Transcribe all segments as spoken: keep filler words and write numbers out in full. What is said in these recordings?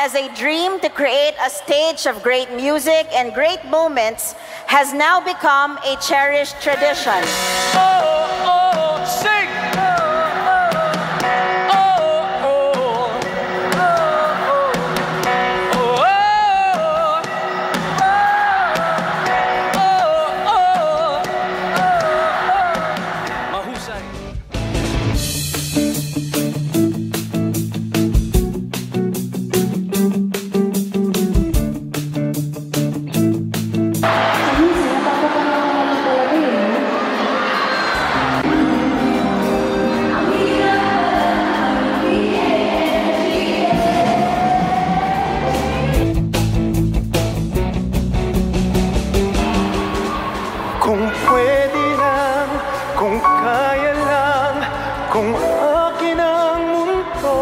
As a dream to create a stage of great music and great moments has now become a cherished tradition. Kung pwede lang, kung kaya lang, kung akin ang mundo.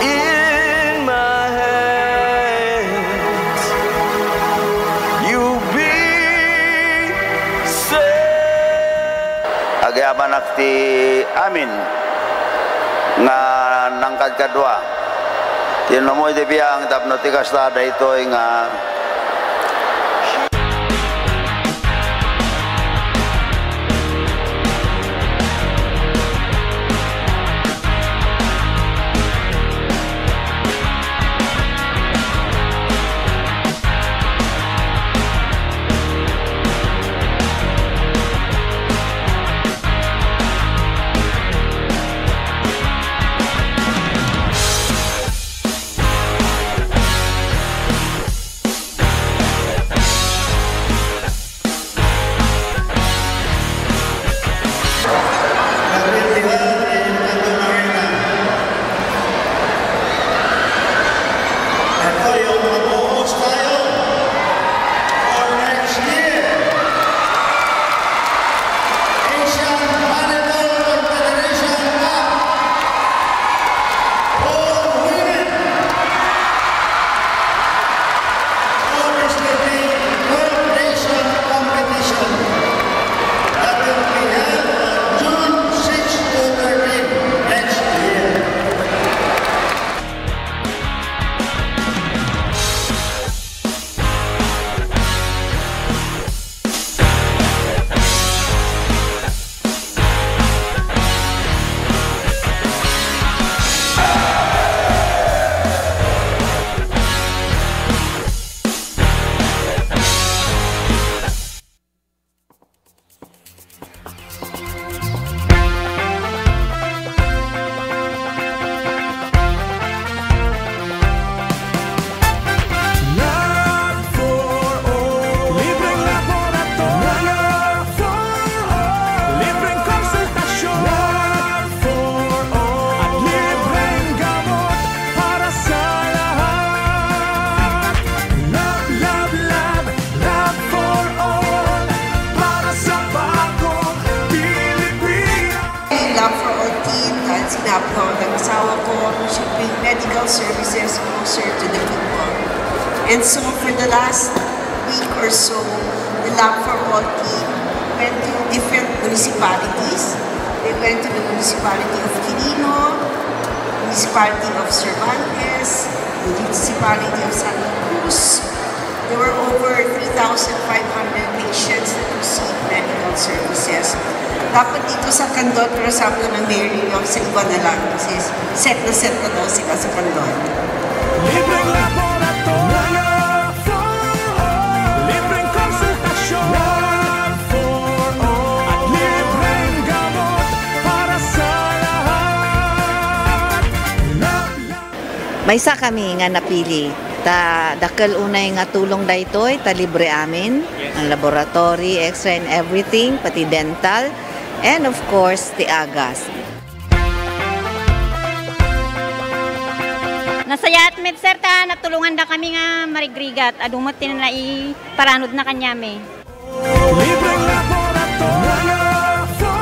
In my hands, you be safe. Agyamanak ti amin nga nangkadkadua. Ti umuna iti biag tapno ti kasta, daytoy nga Asian Volleyball Confederation Cup for women. Obviously, the twelve nation competition that will be held on June six to thirteen next year. Love for all. Libreng laboratorio. Love for all. Libreng konsultasyon. Love for all. At libreng gamot para sa lahat. Love, love, love, love for all. Para sa bagong Pilipinas. Love for all team, dahil sinabi ho ng asawa ko, we should bring medical services closer to the people. And so for the last week or so, the Love for All team went to different municipalities. They went to the municipality of Quirino, municipality of Cervantes, municipality of Santa Cruz. There were over three thousand five hundred patients that received medical services. Dapat dito sa Candon, pero sabi ko ng mayor ninyo, sa iba na lang. Kasi set na set na daw sila sa Candon. Libreng laboratorio for all. Libreng konsultasyon for all. At libreng gamot para sa lahat. Maysa kami nga napili, ta dakkel unay nga tulong daytoy, ta libre amin, ang laboratory, X-ray and everything, pati dental, and of course, ti agas. Nasayaat met, sir, ta natulonganda kami nga marigrigat. Adu met ti naiparanodna kaniami. Libreng laboratorio for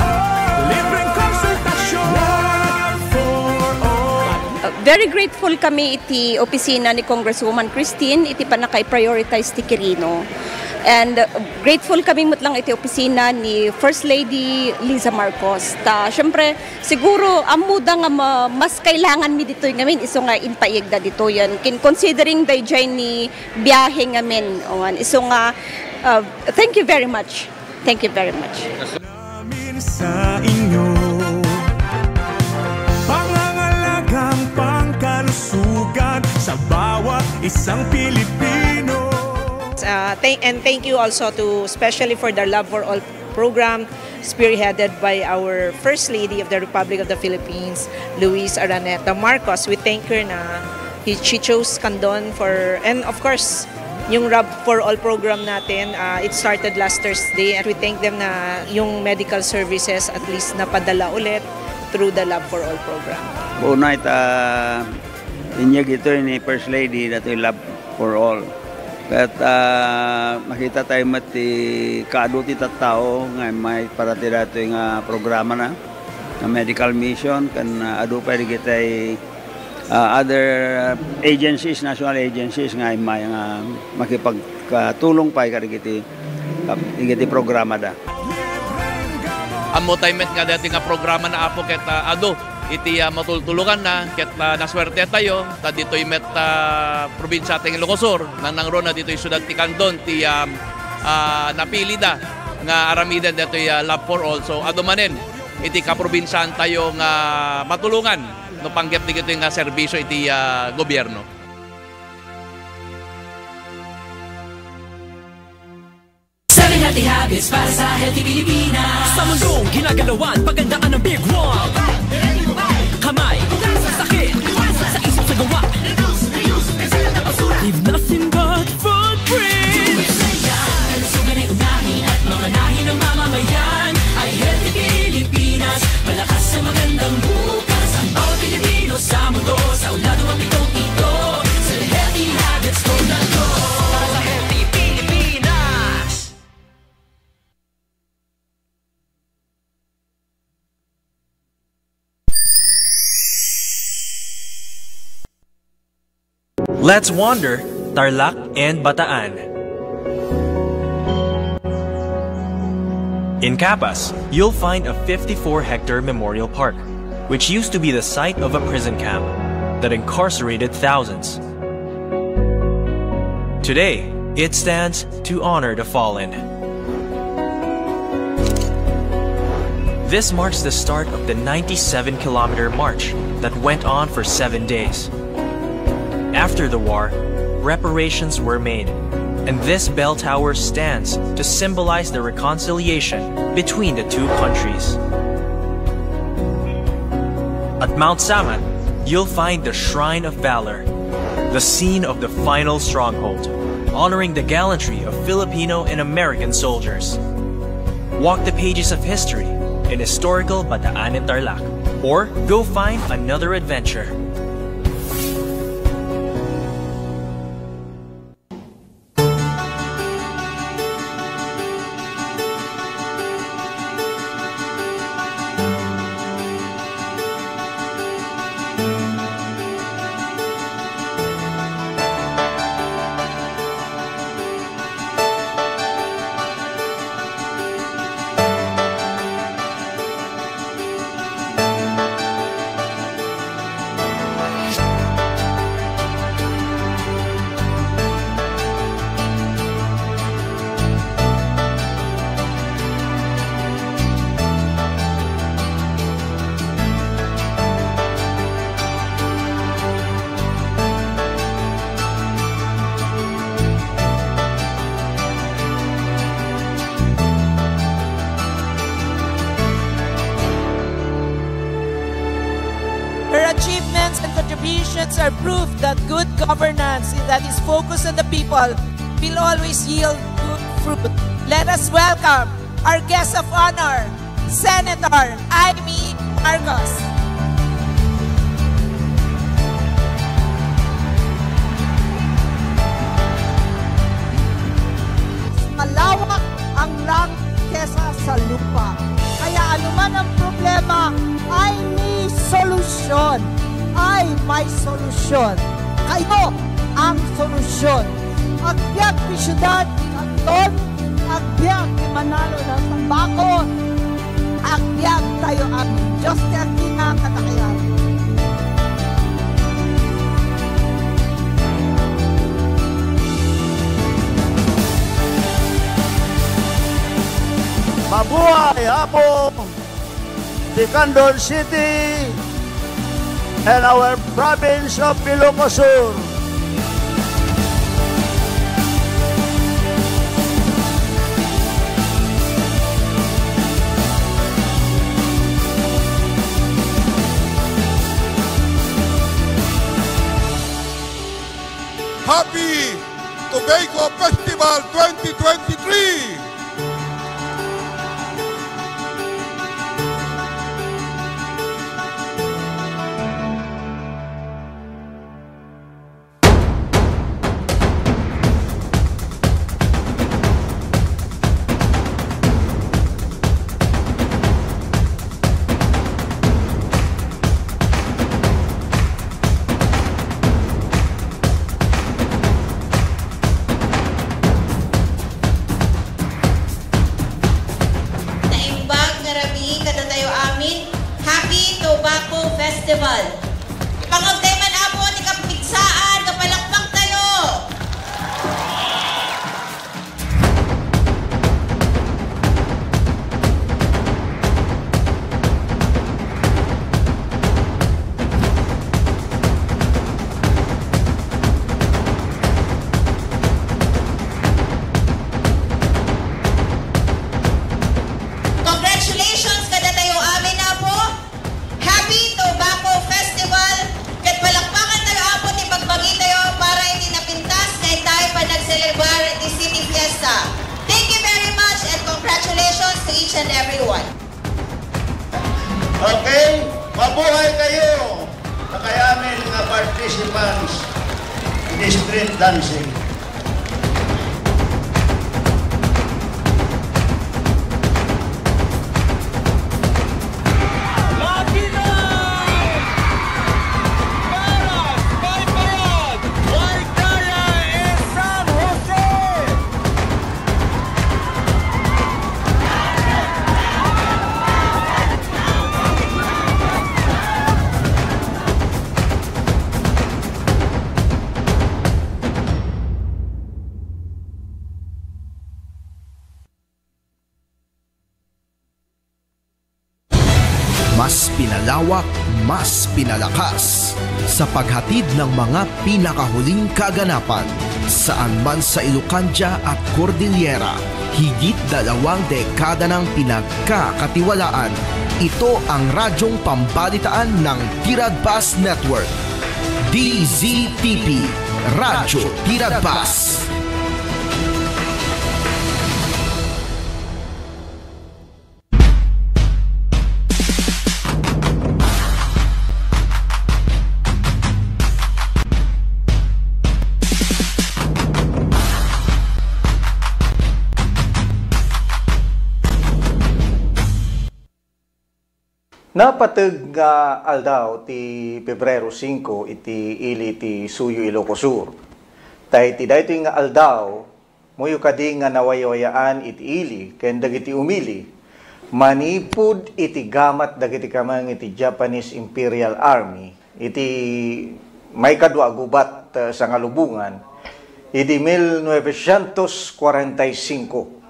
all. Libreng konsultasyon for all. Uh, very grateful kami iti opisina ni Congresswoman Christine iti pannaka-prioritize ti Quirino. And, uh, grateful kami met lang iti opisina ni First Lady Liza Marcos. Ta, syempre, siguro, ammoda nga ma-, mas kailangan mi ditoy ngamin, isu nga impaigda ditoyen. Kin-, considering dayjay ni biahe ngamin. Awan, isu nga, uh, thank you very much. Thank you very much. Namin sa inyo, pangangalagang pangkalusugan sa bawat isang Pilipino. Uh, thank, and thank you also to, especially for the Love for All program, spearheaded by our First Lady of the Republic of the Philippines, Luis Araneta Marcos. We thank her na he, she chose Candon for, and of course, yung Love for All program natin, uh, it started last Thursday, and we thank them na yung medical services at least napadala ulit through the Love for All program. Unay ta inyeg ito ni First Lady, datoy Love for All. Ket, ah, makita tayo met ti kaadu ti tattao nga immay para ti datoy nga programa na, nga medical mission, ken, ah, adu pay dagiti, ah, other agencies, national agencies nga immay nga makipagkatulong pay kadagiti, kadagiti programa da. Ammo tayo met nga dati nga programa na, Apo, ket, ah, adu iti, ah, matultuluganna, ket, ah, nasuerte tayo, ta ditoy met, ah, probinsia ti Ilocos Sur, nangnangruna ditoy siudad ti Candon, ti, ah, ah, napili da nga aramiden ditoy, ah, Love for All. So, adu manen iti kaprobinsiaan tayo nga matulongan no panggep dagitoy nga serbisio iti, ah, gobierno. Seven Healthy Habits para sa Healthy Pilipinas. Sa mundong ginagalawan, pagandaan ang Big One. Kamay, sakit, sa isip, sa gawa. Leave nothing but footprints. Kalusugan ay unahin at mamanahin ng mamamayan. Ay Healthy Pilipinas, malakas sa magandang bukas. Ang bawat Pilipino sa mundo, sa ulado ang pitong ito. Sa Healthy Habits, go na go. Para sa Healthy Pilipinas. Let's wander Tarlac and Bataan. In Capas, you'll find a fifty-four hectare memorial park, which used to be the site of a prison camp that incarcerated thousands. Today, it stands to honor the fallen. This marks the start of the ninety-seven kilometer march that went on for seven days. After the war, reparations were made, and this bell tower stands to symbolize the reconciliation between the two countries. At Mount Sangat, you'll find the Shrine of Valor, the scene of the final stronghold, honoring the gallantry of Filipino and American soldiers. Walk the pages of history in historical Bataan and Tarlac, or go find another adventure. contributions are proof that good governance that is focused on the people will always yield good fruit. Let us welcome our guest of honor, Senator Imee Marcos. Malawak ang langit kesa sa lupa. Kaya anuman ang problema, ay may solusyon. Ay may solusyon. Kayo ang solusyon. Agbiag ti siudad ti Canton, agbiag ti Manalo ng Tabaco, agbiag tayo amin. Diyos ti agkinakatakayan. Mabuhay, Apo! The Canton City and our province of Ilocos Sur. Happy Tobacco Festival twenty twenty-three! Naimbag nga rabii kadatayo amin. Happy Tobacco Festival! Pangagtay man, Apo, ti kapigsaan nga palakpak tayo! Congratulations kadatayo amin, Apo! Happy Tobacco Festival! Ket palakpakan tayo, Apo, ti bagbagi tayo para iti napintas nga intay panagselebrar iti City Fiesta. Thank you very much and congratulations to each and everyone. Okay, mabuhay kayo! Kakayamin nga participants in street dancing. Mas pinalawak, mas pinalakas sa paghatid ng mga pinakahuling kaganapan, saan man sa Ilocandia at Cordillera. Higit dalawang dekada nang pinagkakatiwalaan. Ito ang radyong pambalitaan ng Tiradpas Network. D Z T P, Radyo Tiradpas. Napateg nga aldaw ti Pebrero singko iti ili ti Suyo, Ilocos Sur. Ta iti daytoy nga aldaw, muyo kadi nga nawaywayaan iti ili ken dagiti umili manipud iti gamat dagiti kameng iti Japanese Imperial Army iti maikadua a gubat, eh, sangalubongan idi mil novecientos cuarenta y cinco.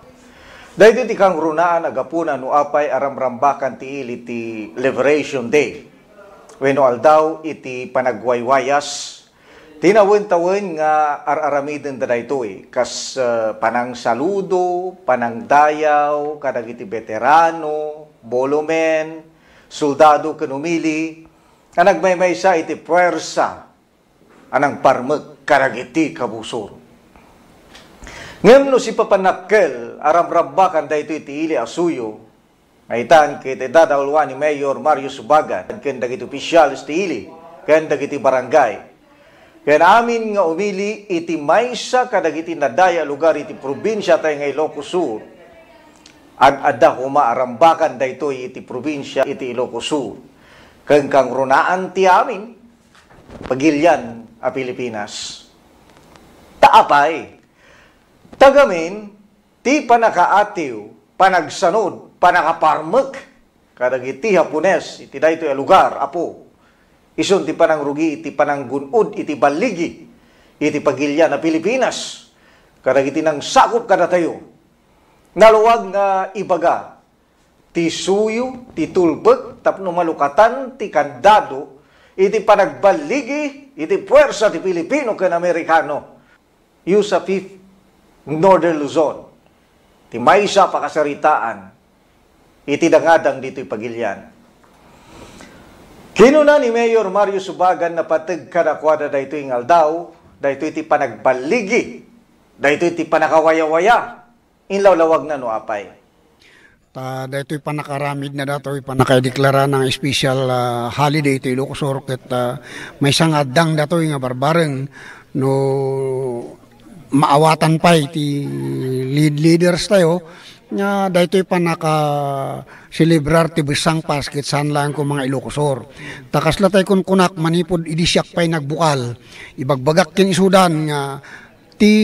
Daytoy ti kangrunaan a gapuna no apay a ramrambakan ti ili ti Liberation Day wenno Aldaw iti Panagwaywayas. Tinawen-tawen nga ar-aramidenda daytoy kas, eh, panangsaludo, panangdayaw kadagiti beterano, bolomen, soldado ken umili, a nagmaymaysa iti puwersa a nangparmek kadagiti kabusor. Ngem no sipapannakkel a ramrambakan daytoy ti ili a suyo, maitan ket idadaulwa ni Mayor Mario Subagan ken dagiti officials ti ili ken dagiti barangay, ken amin nga umili iti maysa kadagiti nadaya a lugar iti probinsia tayo nga Ilocos Sur, ad-adda koma a rambakan daytoy iti probinsia iti Ilocos Sur ken kangrunaan ti amin pagilian a Pilipinas. Ta apay, ta gamin ti pannakaatiw, panagsanud, pannakaparmek kadagiti Hapones iti daytoy a lugar, Apo. Isun ti panangrugi iti pananggun-od iti balligi iti pagilian a Pilipinas kadagiti nangsakop kadatayo. Nalluag nga ibaga ti suyo, ti tulbek tapno malukatan ti kandado iti panagballigi iti puwersa ti Pilipino ken Amerikano. USAFIF Northern Luzon, ti maysa a pakasaritaan iti dangadang ditoy pagilian. Kinuna ni Mayor Mario Subagan, napateg kadakuada daytoy nga aldaw, daytoy ti panagballigi, daytoy ti panakawayawaya, inlawlawagna no apay. Ta daytoy pannakaramidna datoy, pannakaideklarana nga special, ah, holiday ti Ilocos Sur ket, ah, maysa nga addang datoy nga barbareng no maawatan pay ti lead leaders tayo nga daytoy pannakaselebrar ti Bessang Pass ket saan laeng ko mga Ilocos Sur. Ta kasla tay kunkunak manipud idi siak pay nagbukal, ibagbagak ken isudan nga ti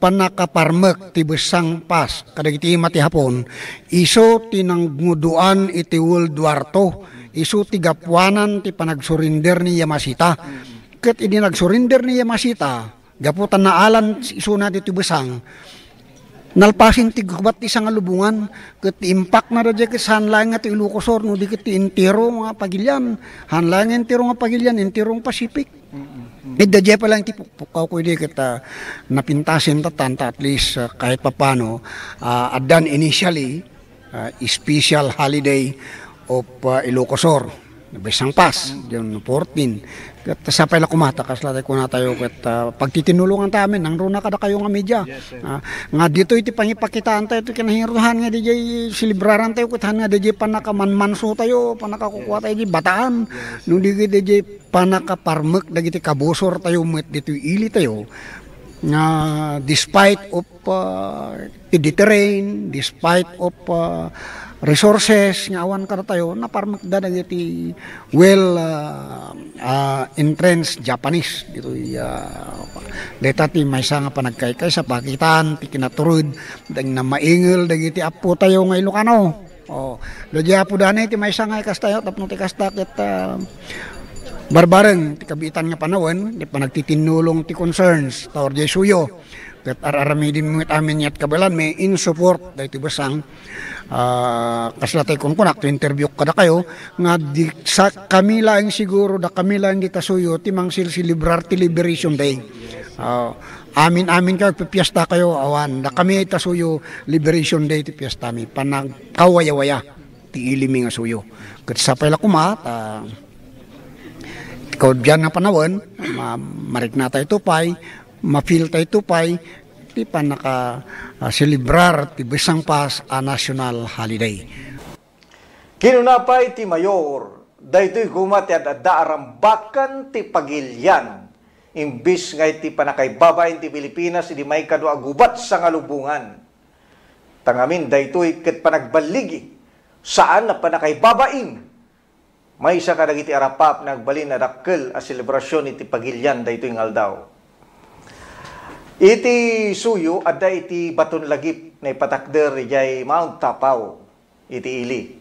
pannakaparmek ti Bessang Pass kadagiti ima ti Hapon, isu ti nangnguduan iti World War two, isu ti gapuanan ti panagsurinder ni Yamashita. Ket idi nagsurinder ni Yamashita, gapu ta naalan isuna ditoy Bessang, nalpasen ti gubat ti sangalubongan, ket ti impakna daydiay ket saan laeng nga ti Ilocos Sur, no di ket ti entero nga pagilian, saan laeng nga entero nga pagilian, enterong Pacific. Mm, mm. Ket daydiay pay laeng ti pukpukaw ko idi ket, ah, napintasen ta tan, ta at least, ah, kahit papano, ah, addan initially, ah, special holiday of, ah, Ilocos Sur, Bessang Pass, June fourteen. Ket sapay la koma ta kasla tay kunatayo ket, ah, pagtitinulongan ta amin, nangruna kadakayo nga media. Yes, sir. Ah, nga ditoy ti pangipakitaan tayo ti kinahiruhan nga daydiay selebraran tayo ket saan nga daydiay pannakamanmanso tayo, pannakakukua tayo di Bataan. Yes. No di ket daydiay pannakaparmek dagiti kabusor tayo met ditoy ili tayo nga despite of, ah, ti deterrent, despite of, ah, resources nga awan kadatayo, naparmekda dagiti well, ah, ah, entrenched Japanese ditoy, ah, dayta ti maysa nga panagkaykaysa, pakitaan ti kinaturod dagiti maingel dagiti appo tayo nga Ilocano. Oh, daydiay Apo Dani ti maysa nga ikastayo tapno ti kasta ket, ah, barbareng ti kabiitan nga panawen, ti panagtitinnulong ti concerns, ta or diay suyo. Ket ar-aramiden met amin yat kabaelanmi in support daytoy Bessang. Ah, kasla tay kunkunak, ti interview kadakayo, nga di, sa, kami laeng siguro, da kami laeng dita suyo, ti mangsilsilibrar ti Liberation Day. Ah, amin-amin kayo, pipiesta kayo, awan, da kami ta suyo, Liberation Day ti piestami, panagkawayawaya ti ilimi nga suyo. Ket sapay la koma, ta, ti kaudbian nga panawen, ma-, mariknata ito pay, ma-feel ta ito pay, ti pannaka, ah, selebrar ti Bessang Pass a national holiday. Kinuna pay ti mayor, daytoy koma ti ad-adda a rambakan ti pagilian, imbes nga iti pannakaibabain ti Pilipinas idi maikadua a gubat sangalubongan. Ta ngamin daytoy ket panagballigi, saan a pannakaibabain. Maysa kadagiti arapap nga agbalin a dakkel a selebrasion iti pagilian daytoy nga aldaw. Iti suyo, adda iti baton lagip nga ipatakder idiay Mount Tapao iti ili.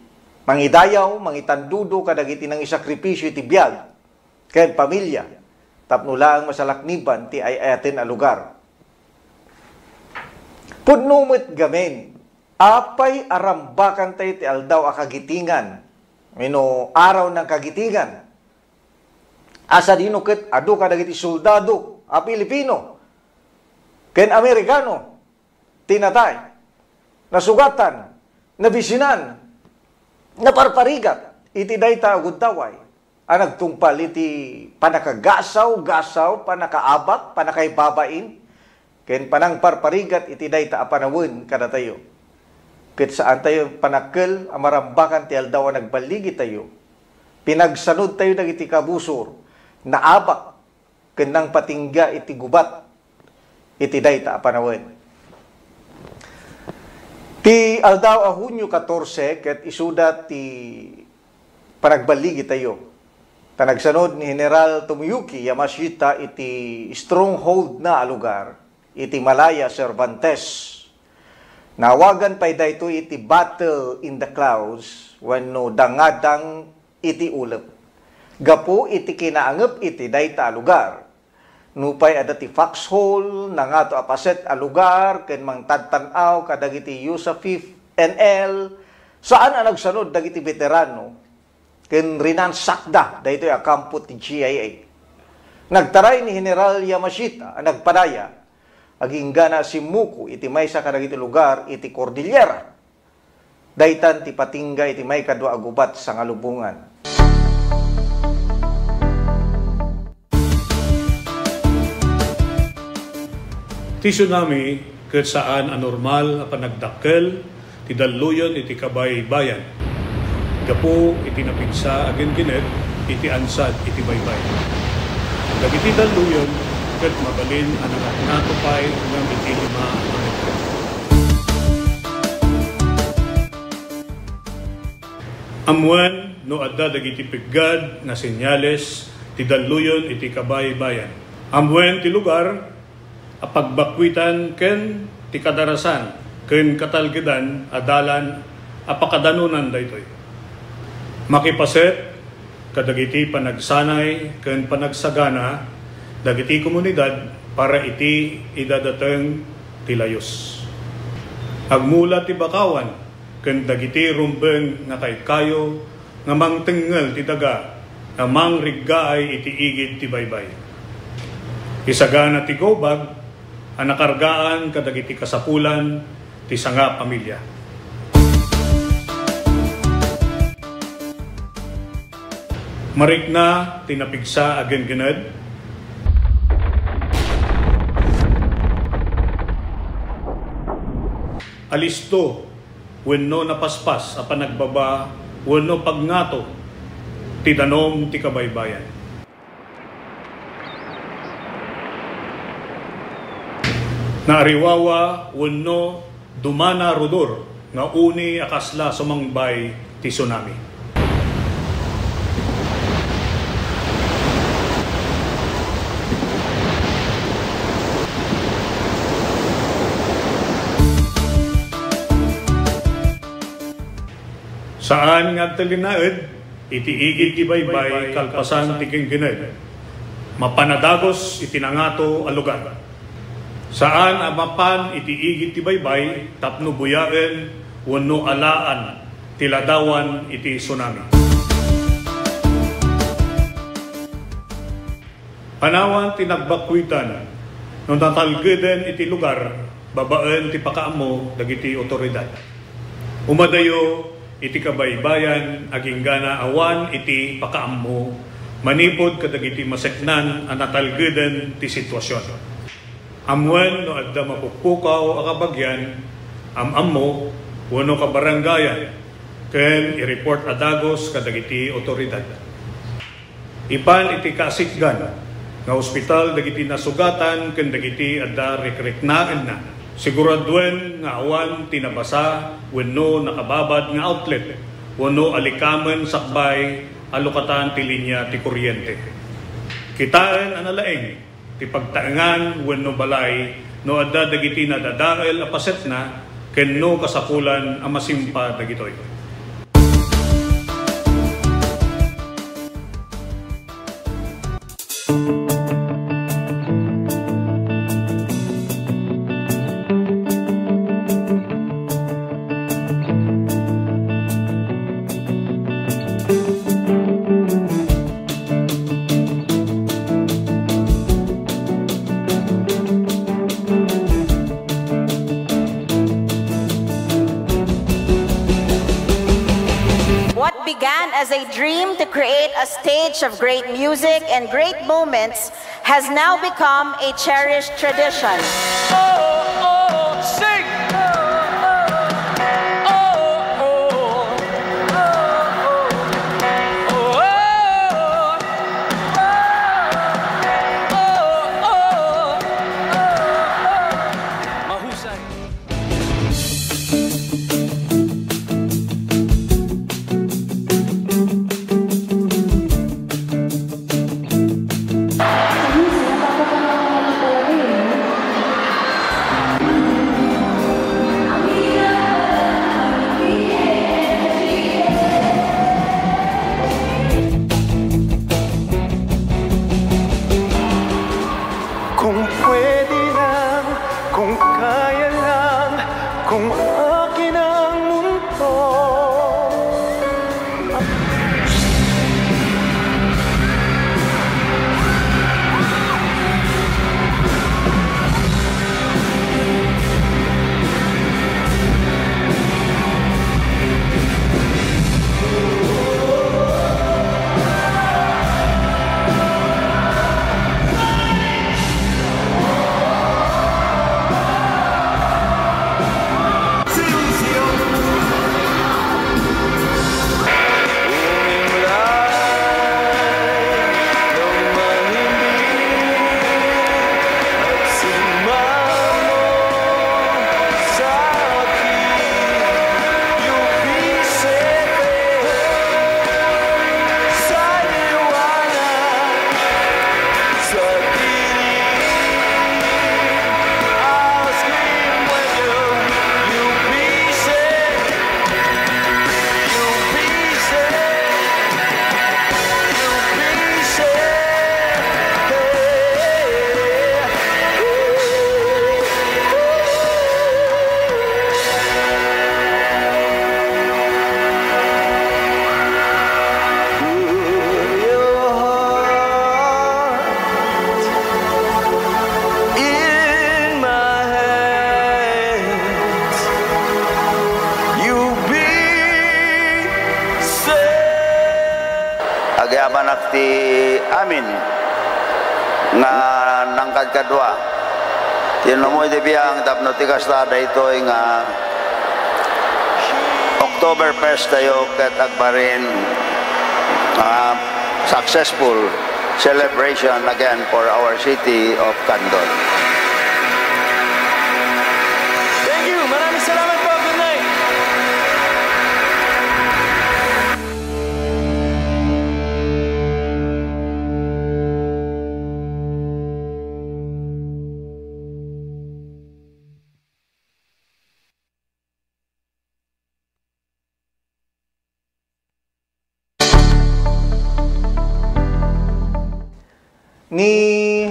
Mangidayaw, mangitandudo kadagiti nangisakripisio iti biag ken pamilia tapno laeng masalakniban ti ay-ayaten a lugar. Pudno met gamin, apay a rambakan tayo ti aldaw a kagitingan wenno araw ng kagitingan? A sadino ket adu kadagiti soldado a Pilipino ken Amerikano ti natay, nasugatan, nabisinan, naparparigat iti dayta a gundaway. a nagtungpal iti pannakagasaw-gasaw, pannakaabak, pannakaibabain, ken panangparparigat iti dayta a panawen kadatayo. Ket saantayo panakkel a marambakan ti aldaw a nagballigitayo. Pinagsanodtayo dagiti kabusor, naabak, ken nangpatingga iti gubat iti dayta a panawen. Ti aldaw a Hunio katorse ket isuda ti panagballigitayo. Ta nagsanud ni General Tomoyuki Yamashita iti stronghold na a lugar iti Malaya, Cervantes. Naawagan pay daytoy iti battle in the clouds wenno dangadang iti ulep. Gapu iti kinaangep iti dayta a lugar, nupay adda ti foxhole, nangato a paset a lugar ken mangtadtan-aw kadagiti U S A fifth N L, saan a nagsanud dagiti veterano ken rinansakda daytoy a kampo ti G I A. Nagtaray ni General Yamashita a nagpadaya, agingga na simmuko iti maysa kadagiti lugar iti Cordillera. Daytan ti patingga iti maikadua a gubat sangalubongan. Ti tsunami ket saan a normal a panagdakkel ti dalluyon iti kabaybayan gapu iti napigsa a ginggined iti ansad iti baybay. Dagiti dalluyon ket mabalin a nangatngato pay ngem iti lima a metro. Ammoen no adda dagiti peggad nga senyales ti dalluyon iti kabaybayan. Ammoen ti lugar a pagbakkuitan ken ti kadarasan ken katalgedan a dalan a pakadanonan daytoy. Makipaset kadagiti panagsanay ken panagsagana dagiti komunidad para iti idadateng ti layus. Agmula ti bakawan ken dagiti rumbeng nga kaykayo nga mangtengngel ti daga nga mangriggaay iti igid ti baybay. Isagana ti go-bag a nakargaan kadagiti kasapulan ti sanga pamilya. Marikna ti napigsa a ginggined. Alisto wenno napaspas a panagbaba wenno pagngato ti danum ti kabaybayan. Naariwawa wenno dumana rudor nga uni a kasla sumangbay ti tsunami. Saan nga agtalinaed iti igid ti baybay kalpasan ti ginggined. Mapan a dagus iti nangato a lugar. Saan a mapan iti igid ti baybay tapno buyaen wenno alaan ti ladawan iti tsunami. Panawan ti nagbakkuitan no natalgeden iti lugar babaen ti pakaammo dagiti otoridad. Umadayo iti kabaybayan agingga awan iti pakaammo manipud kadagiti maseknan a natalgeden ti sitwasion. Ammoen no adda mapukpukaw a kabagian, am-ammo, wenno kabarangayan, ken i-report a dagus kadagiti otoridad. Ipan iti kasikgan nga ospital dagiti nasugatan ken dagiti adda rikriknaenna. Siguraduen nga awan ti nabasa wenno nakababad nga outlet wenno alikamen sakbay a lukatan ti linia ti kuryente. Kitaen a nalaing ti pagtaengan wenno balay no adda dagiti nadadael a pasetna ken no kasapulan a masimpa dagitoy. A dream to create a stage of great music and great moments has now become a cherished tradition. Oh, oh, sing! Oh, oh, oh, oh, oh, oh, oh, oh, oh. Mahusay. Kung pwede lang, kung kaya lang, kung akin ang mundo. In my hands, you be safe. Agyamanak ti amin nga nangkadkadua. Ti inummo iti biang tapno ti kasta daytoy nga Oktoberfest tayo ket agbarin, ah, successful celebration again for our city of Candon. Thank you. Maraming salamat po. Good night. Ni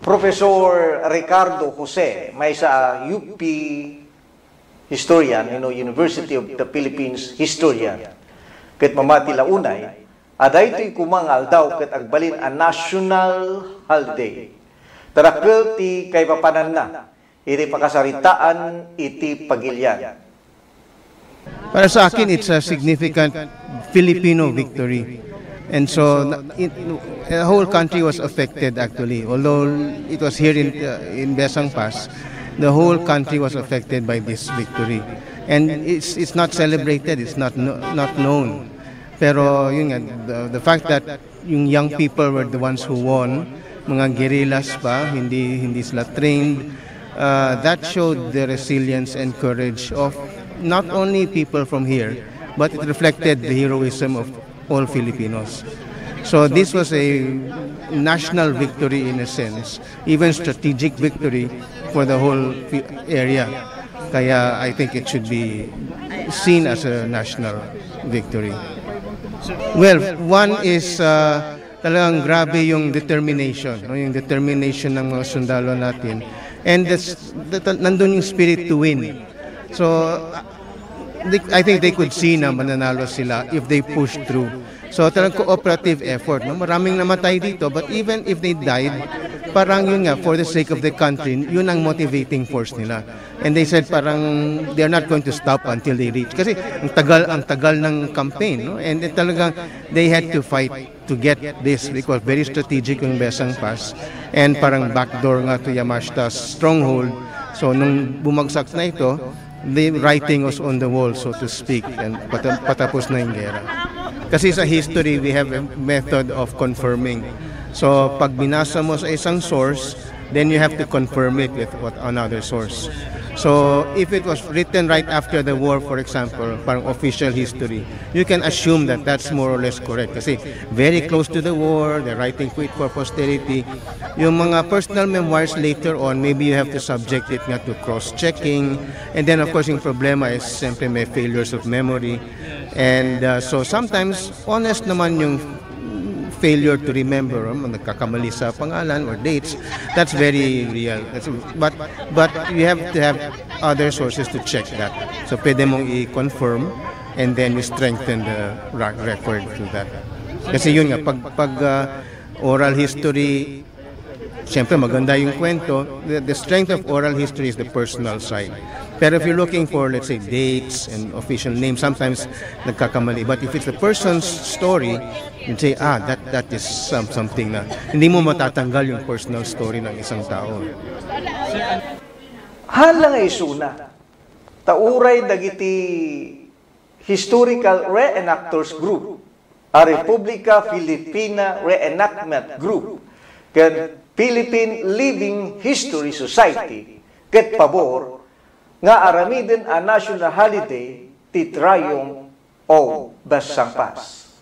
Professor Ricardo Jose, maysa a U P historian, you know, University of the Philippines historian, ket mamati la unay a daytoy koma nga aldaw ket agbalin a national holiday. Ta dakkel ti kaipapananna iti pakasaritaan iti pagilian. Para sa akin, it's a significant Filipino victory. And so, na-, it, the whole country was affected, actually. Although it was here in, uh, in Besang Pass, the whole country was affected by this victory. And it's, it's not celebrated, it's not kno-, not known. Pero yun nga, the, the fact that yung young people were the ones who won, mga guerrillas pa, hindi, hindi sila trained, uh, that showed the resilience and courage of not only people from here, but it reflected the heroism of all Filipinos. So this was a national victory in a sense, even strategic victory for the whole fi-, area. Kaya I think it should be seen as a national victory. Well, one is, uh, talagang grabe yung determination, no? Yung determination ng mga sundalo natin. And that's, that, nandun yung spirit to win. So, uh, they, I think they could see na mananalo sila if they push through. So, talagang cooperative effort, no? Maraming namatay dito, but even if they died, parang yun nga, for the sake of the country, yun ang motivating force nila. And they said parang they're not going to stop until they reach. Kasi ang tagal, ang tagal ng campaign, no? And then talagang they had to fight to get this because very strategic yung Besang Pass and parang backdoor nga to Yamashita's stronghold. So nung bumagsak na ito, the writing was on the wall, so to speak, and pata- patapos na yung gera. Kasi sa history, we have a method of confirming. So pag binasa mo sa isang source, then you have to confirm it with what another source. So if it was written right after the war, for example, parang official history, you can assume that that's more or less correct kasi very close to the war, they're writing for it for posterity. Yung mga personal memoirs later on, maybe you have to subject it nga to cross-checking. And then of course, yung problema is siyempre may failures of memory. And uh, so sometimes, honest naman yung failure to remember, um, nagkakamali sa pangalan or dates, that's very real. That's, but, but you have to have other sources to check that. So pwede mong i-confirm and then you strengthen the ra- record through that. Kasi yun nga, pag, pag uh, oral history, siyempre maganda yung kwento, the, the strength of oral history is the personal side. Pero if you're looking for, let's say, dates and official names, sometimes nagkakamali. But if it's the person's story, you'd say, ah, that, that is some, something na hindi mo matatanggal yung personal story ng isang tao. Haan la nga isuna, ta uray dagiti Historical Reenactors Group, a Republica Filipina Reenactment Group, ken Philippine Living History Society ket pabor nga aramiden a national holiday ti Triumph of Basangpas.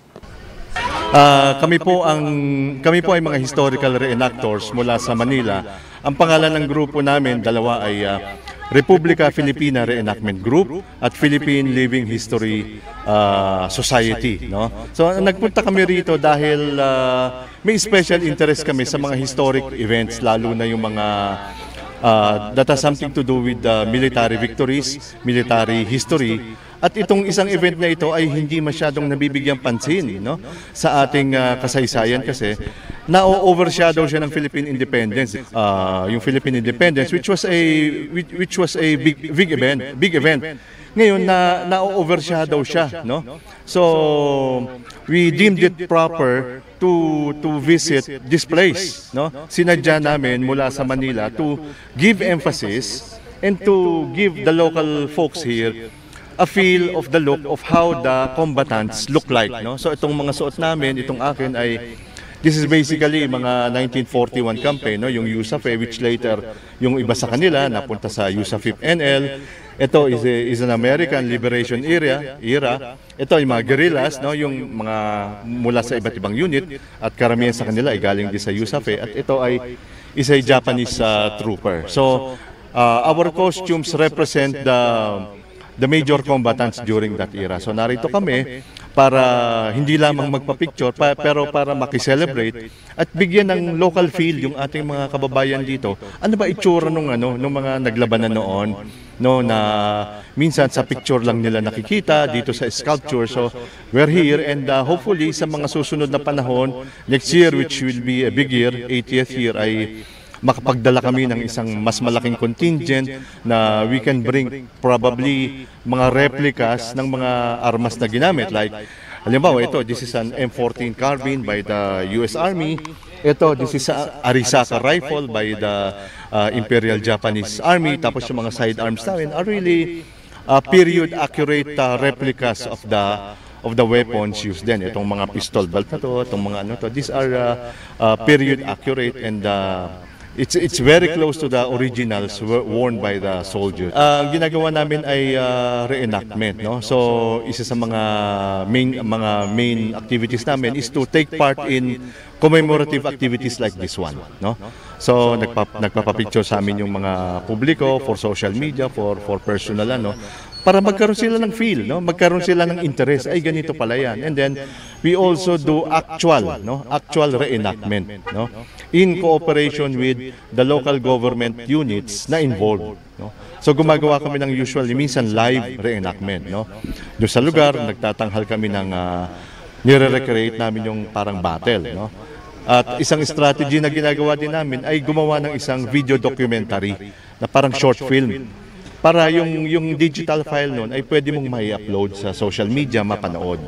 Ah, kami po ang kami po ay mga historical reenactors mula sa Manila. Ang pangalan ng grupo namin dalawa ay ah, Republika Filipina Reenactment Group at Philippine Living History ah, Society, no? So nagpunta kami rito dahil ah, may special interest kami sa mga historic events, lalo na yung mga ah, that has something to do with ah, military victories, military history. At itong isang event na ito ay hindi masyadong nabibigyang pansin, no, sa ating ah, kasaysayan kasi na-overshadow siya ng Philippine Independence. Ah, yung Philippine Independence, which was a which, which was a big big event, big event. Ngayon na na-overshadow siya, no? So we deemed it proper to to visit this place, no? Sinadya namin mula sa Manila to give emphasis and to give the local folks here a feel of the look of how the combatants look like, no? So itong mga suot namin, itong akin ay this is basically mga nineteen forty-one campaign, no? Yung USAFE, which later yung iba sa kanila napunta sa USAFE N L. Ito is, a, is an American Liberation Area, era. Ito yung mga guerrillas, no? Yung mga mula sa iba't ibang unit at karamihan sa kanila ay galing din sa USAFE at ito ay isa ay Japanese ah, trooper. So uh, our costumes represent the the major combatants during that era. So narito kami para hindi lamang magpa-picture pa, pero para makiselebrate at bigyan ng local feel yung ating mga kababayan dito. Ano ba itsura nung ano, nung mga naglabanan noon, no, na minsan sa picture lang nila nakikita dito sa sculpture. So we're here and uh, hopefully sa mga susunod na panahon, next year which will be a big year, eightieth year ay makapagdala kami ng isang mas malaking contingent na we can bring probably mga replicas ng mga armas na ginamit. Like, halimbawa, ito, this is an M fourteen carbine by the U S Army. Ito, this is a Arisaka rifle by the uh, Imperial Japanese Army. Tapos yung mga sidearms namin are really uh, period accurate uh, replicas of the of the weapons used din. Itong mga pistol belt na to, itong mga ano to, these are uh, uh, period accurate and uh, it's it's very close to the originals worn by the soldiers. Uh, ginagawa namin ay uh, reenactment, no? So isa sa mga main mga main activities namin is to take part in commemorative activities like this one, no? So nagpa, nagpapapicture sa amin yung mga publiko for social media, for for personal ano, para magkaroon sila ng feel, no? Magkaroon sila ng interest. Ay, ganito pala yan. And then we also do actual, no? Actual reenactment, no? In cooperation with the local government units na involved, no? So gumagawa kami ng usually minsan live reenactment, no? Doon sa lugar, nagtatanghal kami ng uh, nire-recreate namin yung parang battle, no? At isang strategy na ginagawa din namin ay gumawa ng isang video documentary na parang short film. Para yung, yung digital file nun ay pwede mong mai-upload sa social media, mapanood.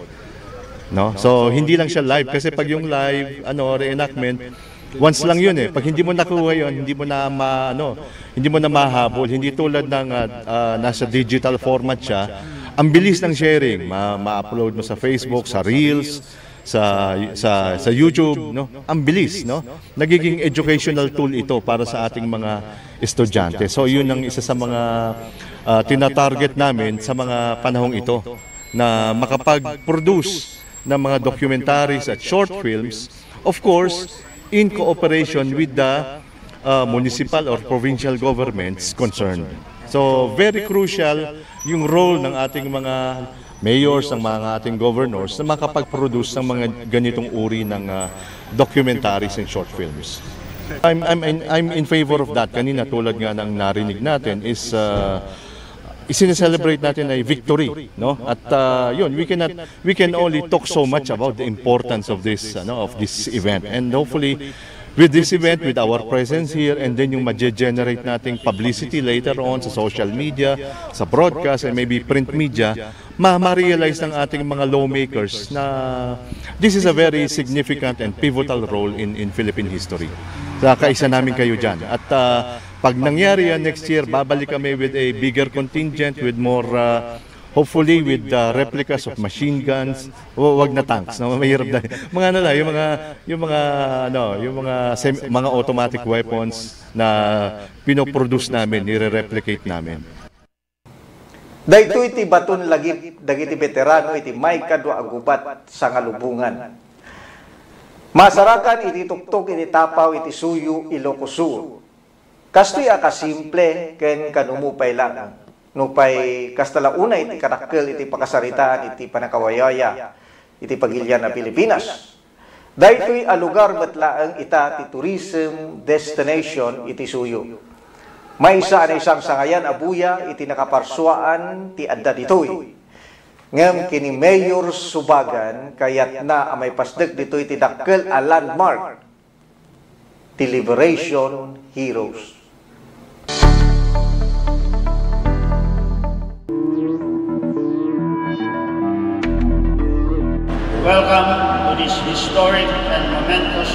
No? So, hindi lang siya live. Kasi pag yung live, ano, reenactment, once lang yun eh. Pag hindi mo nakuha yun, hindi mo na ma-, ano, hindi mo na mahabol. Hindi tulad ng, ah, ah, nasa digital format siya. Ang bilis ng sharing, ma-, ma-upload mo sa Facebook, sa Reels, sa, sa, sa YouTube, no? Ang bilis, no? Nagiging educational tool ito para sa ating mga estudyante. So, yun ang isa sa mga, ah, tinatarget namin sa mga panahong ito, na makapag-produce ng mga documentaries at short films, of course, in cooperation with the, ah, municipal or provincial governments concerned. So, very crucial yung role ng ating mga mayors, ng mga ating governors na makapag-produce ng mga ganitong uri ng, ah, documentaries and short films. I'm, I'm in, I'm in favor of that. Kanina, tulad nga ng narinig natin, is, ah, isineselebrate natin ay victory, no? At, ah, yun, we cannot, we can only talk so much about the importance of this, ano, of this event. And hopefully, with this event, with our presence here, and then yung ma-generate nating publicity later on sa social media, sa broadcast, and maybe print media, ma-, ma-realize ng ating mga lawmakers na this is a very significant and pivotal role in, in Philippine history. Sa kaisa namin kayo dyan. At, ah, pag nangyari yan next year, babalik kami with a bigger contingent, with more, ah, hopefully with, ah, replicas of machine guns. Wa-, wag na tanks, no? Mahirap na. Mga ano lang, yung mga, yung mga, ano, yung mga sem-, mga automatic weapons na pinoproduce namin, nire-replicate namin. Daytoy ti baton lagip dagiti veterano iti maikadua a gubat sa Ngalubongan. Masarakan iti tuktok iti tapaw iti Suyo, Ilocos Sur. Kastoy a kasimple ken kanumo pay laeng. Nupay kasta la unay ti kadakkel iti pakasaritaan iti pannakawayawaya iti pagilian a Pilipinas. Daytoy a lugar met laeng ita ti tourism destination iti Suyo. Maysa a naisangsangayan a buya iti nakaparsuaan ti adda ditoy. Ngem ken ni Mayor Subagan, kayatna a maipasdek ditoy ti dakkel a landmark ti Liberation Heroes. Welcome to this historic and momentous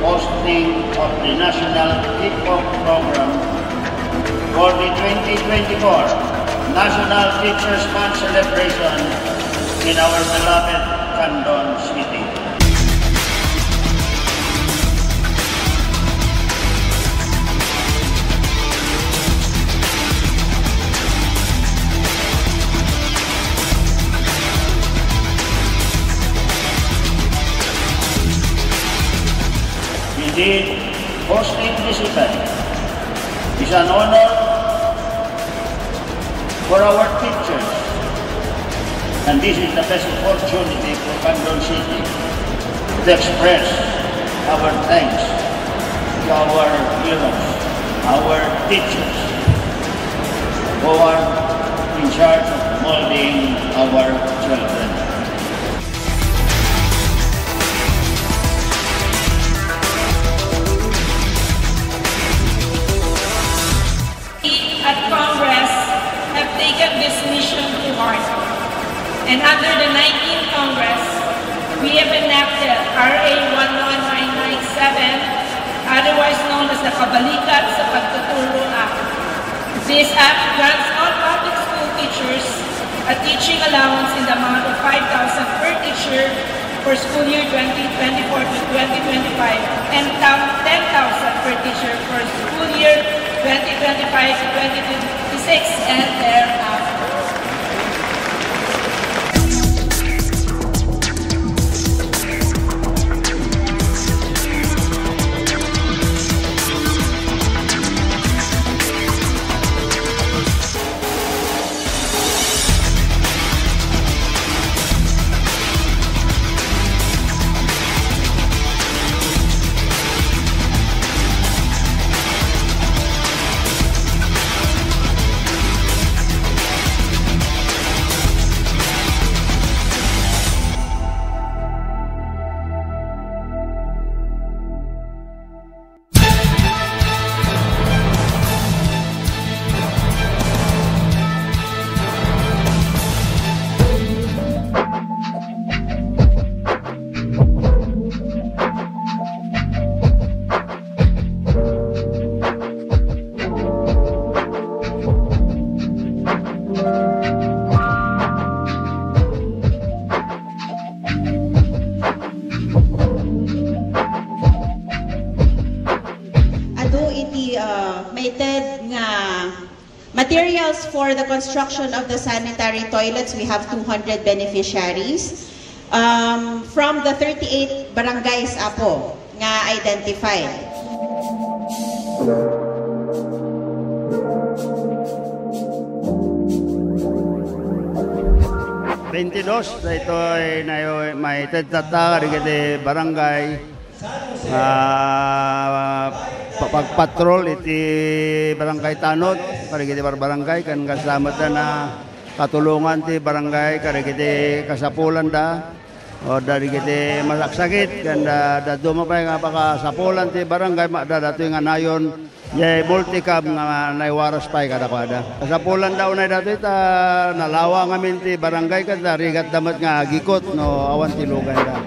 posting of the National Kickoff Program for the twenty twenty-four National Teachers' Month celebration in our beloved Candon City. Indeed, hosting this event is an honor for our teachers, and this is the best opportunity for Candon City to express our thanks to our heroes, our teachers, who are in charge of molding our children. We at Congress have taken this mission to heart. And under the nineteenth Congress, we have enacted R A one one nine nine seven, otherwise known as the Kabalikat sa Pagtuturo Act. This act grants all public school teachers a teaching allowance in the amount of five thousand per teacher for school year twenty twenty-four to twenty twenty-five and tam-, ten thousand per teacher for school year twenty twenty-five to twenty twenty-six and thereafter. Materials for the construction of the sanitary toilets, we have two hundred beneficiaries. Um, from the thirty-eight barangays, Apo, nga identified. Twenty-dos, daytoy nayo-, maited tatta kadagiti barangay, ah, pa-, pagpatrol iti Barangay Tanod, kadagiti barbarangay, ken kasla met a katulongan ti barangay, kadagiti kasapulanda, o kadagiti masaksakit, ken da-, dadduma pay nga pakasapulan ti barangay, ma-, da-, datoy nga nayon, Jay multicab nga naiwaras pay kadakuada. Kasapulan da unay datoy ta nalawa ngamin ti barangay ket narigat da met nga agikot no awan ti luganda.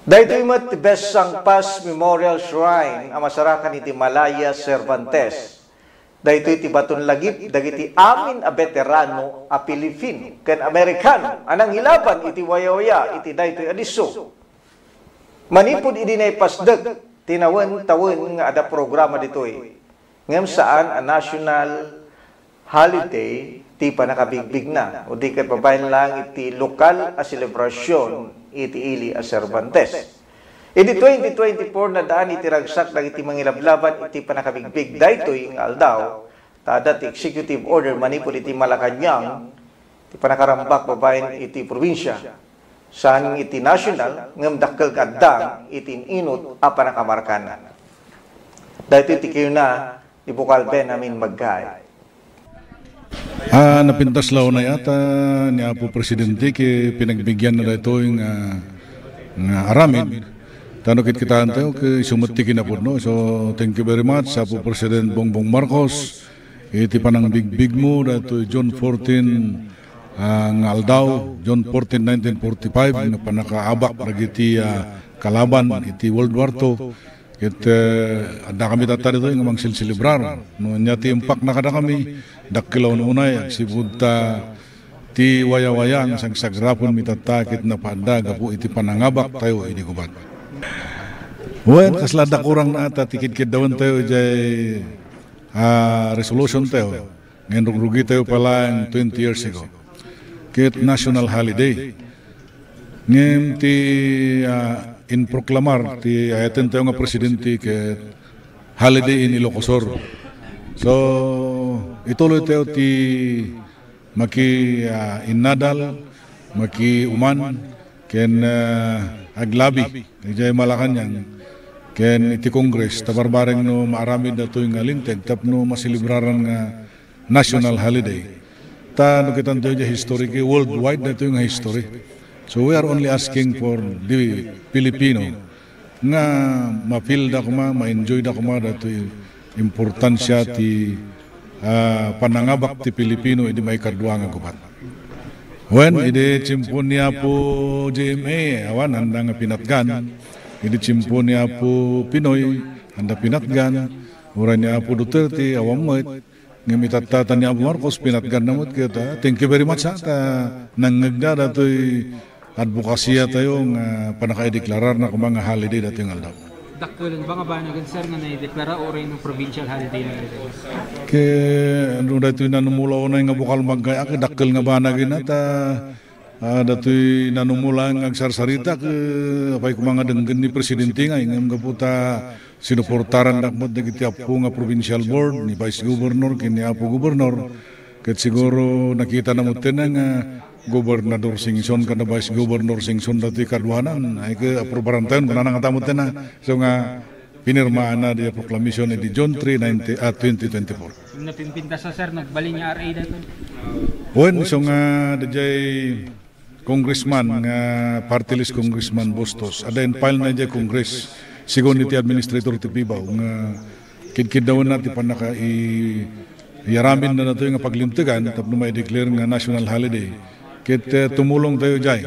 Daytoy met ti Best Sangpas Memorial Shrine a masarakan iti Malaya, Cervantes. Daytoy ti baton lagip dagiti amin a veterano a Pilipino ken Amerikano a nangilaban iti wayawaya iti daytoy a disso. Manipud idi naipasdek ti nawen-tawen nga adda programa ditoy, ngem saan a national holiday ti pannakabigbigna, o di ket babaen laeng iti lokal a selebrasyon iti ili a Cervantes. Iti twenty twenty-four, naddaan iti ragsak dagiti mangilablaban iti pannakabigbig daytoy nga aldaw, ta adda ti executive order manipud iti Malacañang ti pannakarambak babaen iti probinsia. Saan iti national, ngem dakkel nga addang iti in-inut a pannakamarkana. Daytoy ti kayuna ni Bukal Benjamin Magkay. Ah, napintas la unay ata ni Apo Presidente ket pinagbigyanna daytoy nga, nga aramid. Ta no ket kitaentayo ket isu met ti kinapudno. So, thank you very much, Apo President Bongbong Marcos, iti panangbigbigmo daytoy June fourteen, ah, nga aldaw, June fourteen, nineteen forty-five, nga pannakaabak dagiti, ah, kalaban iti World War two. Ket, eh, addakami tatta ditoy nga mangselselebrar. No ania ti impakna kadakami, dakkel a ununay, agsipud ta ti wayawaya nga sagsagraponmi tatta ket napaadda gapu iti panangabaktayo idi gubat. Wen, kasla adda kurangna ata ti kidkiddawentayo idiay, ah, resolutiontayo. Ngem rugrugitayo pay laeng twenty years ago ket national holiday. Ngem ti, ah, improklamar ti ayatentayo nga presidente ket holiday in Ilocos Sur. So, ituloytayo ti maki, ah, innadal, makiuman, ken, ah, aglabi idiay Malacañang ken iti Congress, ta barbareng no maaramid datoy nga linteg tapno maselebraran nga national holiday. Ta no kitantayo diay history, ket worldwide daytoy nga history. So we are only asking for the Filipino nga ma-feel da koma, ma-enjoy da koma daytoy importansia ti, ah, panangabak ti Filipino idi maikadua nga gubat. Wen, idi tiempo ni Apo J M A, awan, anda nga pinatgan. Idi tiempo ni Apo Pinoy, anda pinatgan. Uray ni Apo Duterte, awan met. Ngem itatta ni Apo Marcos, pinatganna met ket, ah, thank you very much, ha, ta nangngegda datoy advocacy tayo nga pannakaideklararna koma nga holiday datoy nga aldaw. Dakkel nga banagen, sir, nga naideklara uray no provincial holiday na rin? Ket no daytoy nanumula unay nga bukal magkay-, ket dakkel nga banagen, ha, ta Ah, datoy nanumula nga agsarsarita, ket apay koma nga denggen ni Presidente ngay, ngem gapu ta sinuportaran da met dagiti appo nga provincial board, ni Vice Governor, ken ni Apo Gobernador, ket siguro nakitana met nga Gobernador Singson ken Vice Governor Singson datoy kaduanan, ay ket aprobarantayon, kunana ngata met na. So nga, pinirmaanna diay proclamation idi June three, nineteen, ah, twenty twenty-four. Napimpintas, sir, nagbalin nga R A daytoy. Wen, so nga, diay congressman nga, party list congressman Bustos, adda in-file na diay Congress, sigun iti administrator ti Pibao, nga kidkiddawenna ti pannaka i-, iaramidna datoy nga paglintegan tapno ma-declare nga national holiday. Ket, eh, tumulong tayo diay.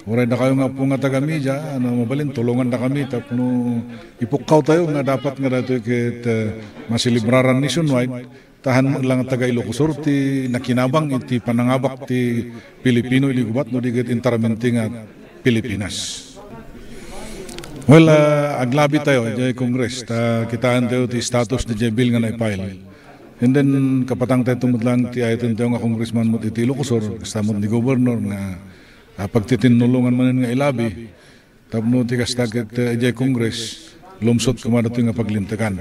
Uray dakayo nga appo nga taga-media, ano, mabalin, tulongandakami tapno ipukkaw tayo nga dapat nga daytoy ket, eh, maselebraran nationwide, ta han lang taga Ilocos Sur ti nakinabang iti panangabak ti Pilipino idi gubat no di ket entiramente nga Pilipinas. Well, ah, aglabi tayo diay Congress, ta kitaen tayo ti status diay bill nga na-file. And then, kapatang tayo met lang ti item tayo nga congressman met iti Ilocos Sur, kasta met ni Governor nga ah, pagtitinnulongan manen nga ilabi, tapno ti kasta ket, eh, idiay Congress, lumsot koma datoy nga paglintegan.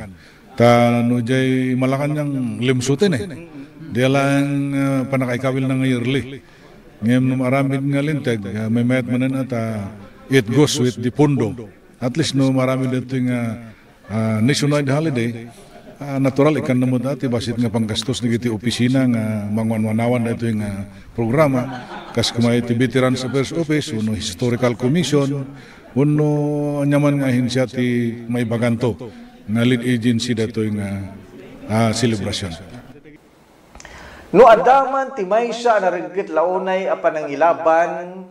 Ta no idiay Malacañang, limsoten, eh. Di laeng, ah, pannakaikawil na nga yearly. Ngem no maaramid nga linteg, ah, maymayat manen a ta it goes with the pondo. At least no maaramid datoy nga ah, nationwide holiday, ah, natural, ikkan na met ti bassit nga panggastos dagiti opisina nga manguan-uanawan daytoy nga programa, kas koma iti Veterans Affairs Office, wenno Historical Commission, wenno aniaman nga ahensia ti maibaganto nga lead agency daytoy nga, ah, selebrasyon. No adda man ti maysa a narengget la unay a panangilaban,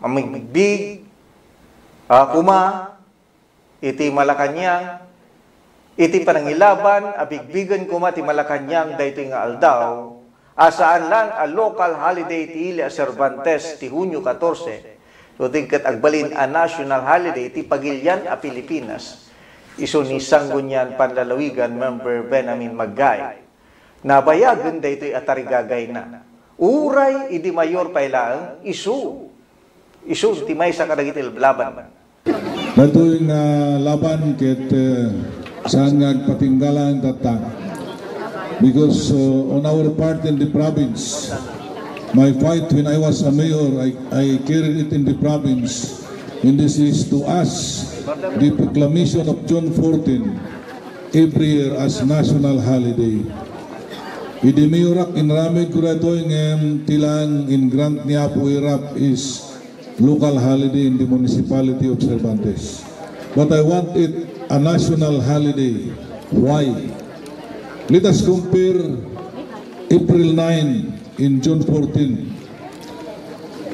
mamigbig, ah, koma, iti Malacañang, iti panangilaban a bigbigen koma ti Malacañang daytoy nga aldaw, a saan lang a local holiday ti ili a Cervantes ti Hunio katorse, no di ket agbalin a national holiday ti pagilian a Pilipinas, isu ni Sangguniang Panlalawigan member Benjamin Maggay. Nabayagen daytoy a tarigagayna. Uray idi mayor pay laeng, isu Isu ti maysa kadagiti laban. Daytoy nga laban ket, eh, saan nga agpatinggalan tatta. Because, uh, on our part in the province, my fight when I was a mayor, I, I carried it in the province. And this is to us, the proclamation of June fourteen. Every year as national holiday. Idi mayorak, inaramidko daytoy ngem ti laeng in-grant ni Apo Irap is local holiday in the municipality of Cervantes. But I want it a national holiday. Why? Let us compare April nine and June fourteen.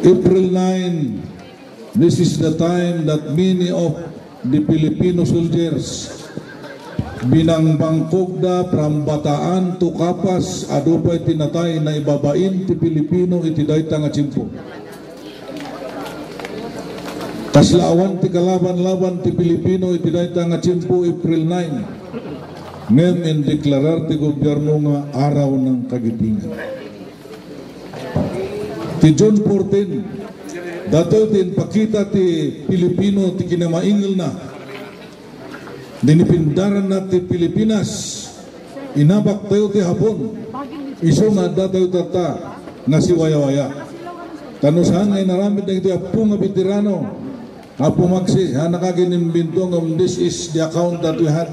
April nine, this is the time that many of the Filipino soldiers binangbangkogda from Bataan to Capas, adu pay ti natay naibabain ti Filipino iti dayta nga tiempo. Kasla awan ti kalaban-laban ti Filipino iti dayta nga tiempo, April nine. Ngem indeklarar ti gobyerno nga araw ng kagitingan. Ti June fourteen, datoy ti impakita ti Pilipino ti kinamaingelna. Dinipindaranna ti Pilipinas. Inabaktayo ti Hapon. Isu nga addatayo tatta nga siwayawaya. Ta no saan nga inaramid dagiti appo nga veterano, Apo Maxi, ha, nakaginimbinto ngem this is the account that we had.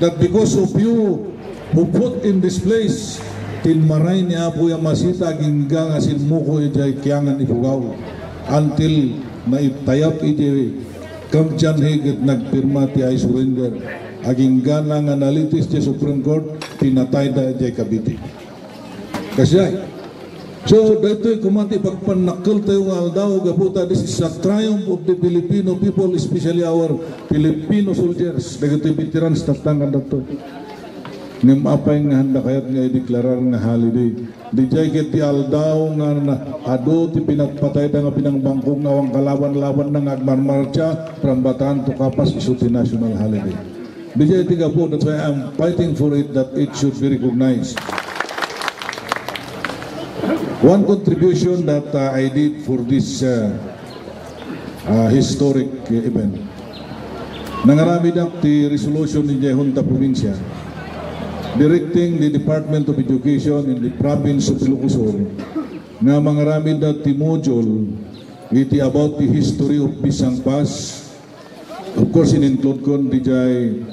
That because of you who put in this place, Tinmaray ni Apo Yamasita agingga nga simmuko idiay kiangan ipugaw. Until naitayap idiay Camp Janhi ket nagpirma ti I surrender. Aginggana nga nalitis ti Supreme Court, pinatayda idiay Cavite. Kasdiay. So, daytoy koma ti pagpannakkeltayo nga aldaw, gapu ta this is a triumph of the Filipino people, especially our Filipino soldiers. Dagitoy veterans tatta nga datto. Ngem apay nga handa kayat nga ideklarar nga holiday? Didiay ket ti aldaw nga na-, adu ti pinatpatayda nga pinangbangkog nga awan kalaban-labanna nga agmarmartsa from Bataan to Capas isu ti national holiday. Didiay ti gapu, that's why I'm fighting for it, that it should be recognized. One contribution that, uh, I did for this, uh, uh, historic, uh, event. Nangaramedak ti resolution idiay Junta Provincia directing the Department of Education in the province of Ilocos Sur nga mangaramidda ti module iti about the history of Bisang Pass. Of course, in-include kon didiay,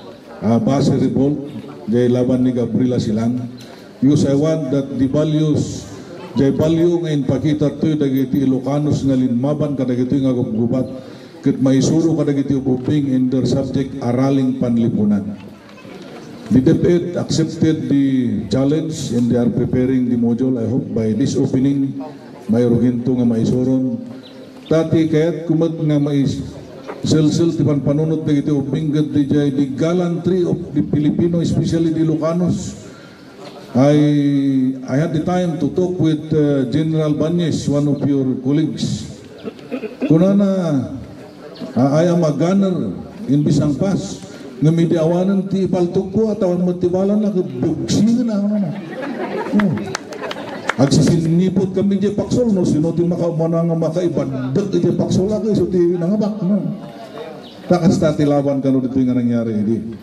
ah, Base Revolt, diay laban ni Gabriela Silang. Because I want that the values, diay value nga inpakita toy dagiti Ilocanos nga linmaban kadagitoy nga gubgubat, ket maisuro kadagiti ubbing in their subject araling panlipunan. The DepEd accepted the challenge and they are preparing the module. I hope by this opening, mairuginto nga maisuron. Ta ti kayatko met nga mais-, selsel ti panpanunot dagiti ubbing ket didiay the gallantry of the Filipino, especially the Ilocanos. I, I had the time to talk with, uh, General Bañez, one of your colleagues. Kunana, "Ah, I am a gunner in Bisang Pass." Ngem idi awanen ti ipaltogko, atawan met ti balana, ket bugsingen a, ano na. Oh. Agsisinniput kami diay paksol, no, sino ti makaumana nga makaibaddek diay paksol, a, isu ti nangabak, no? Ta kasta ti laban kano ditoy nga nangyari idi.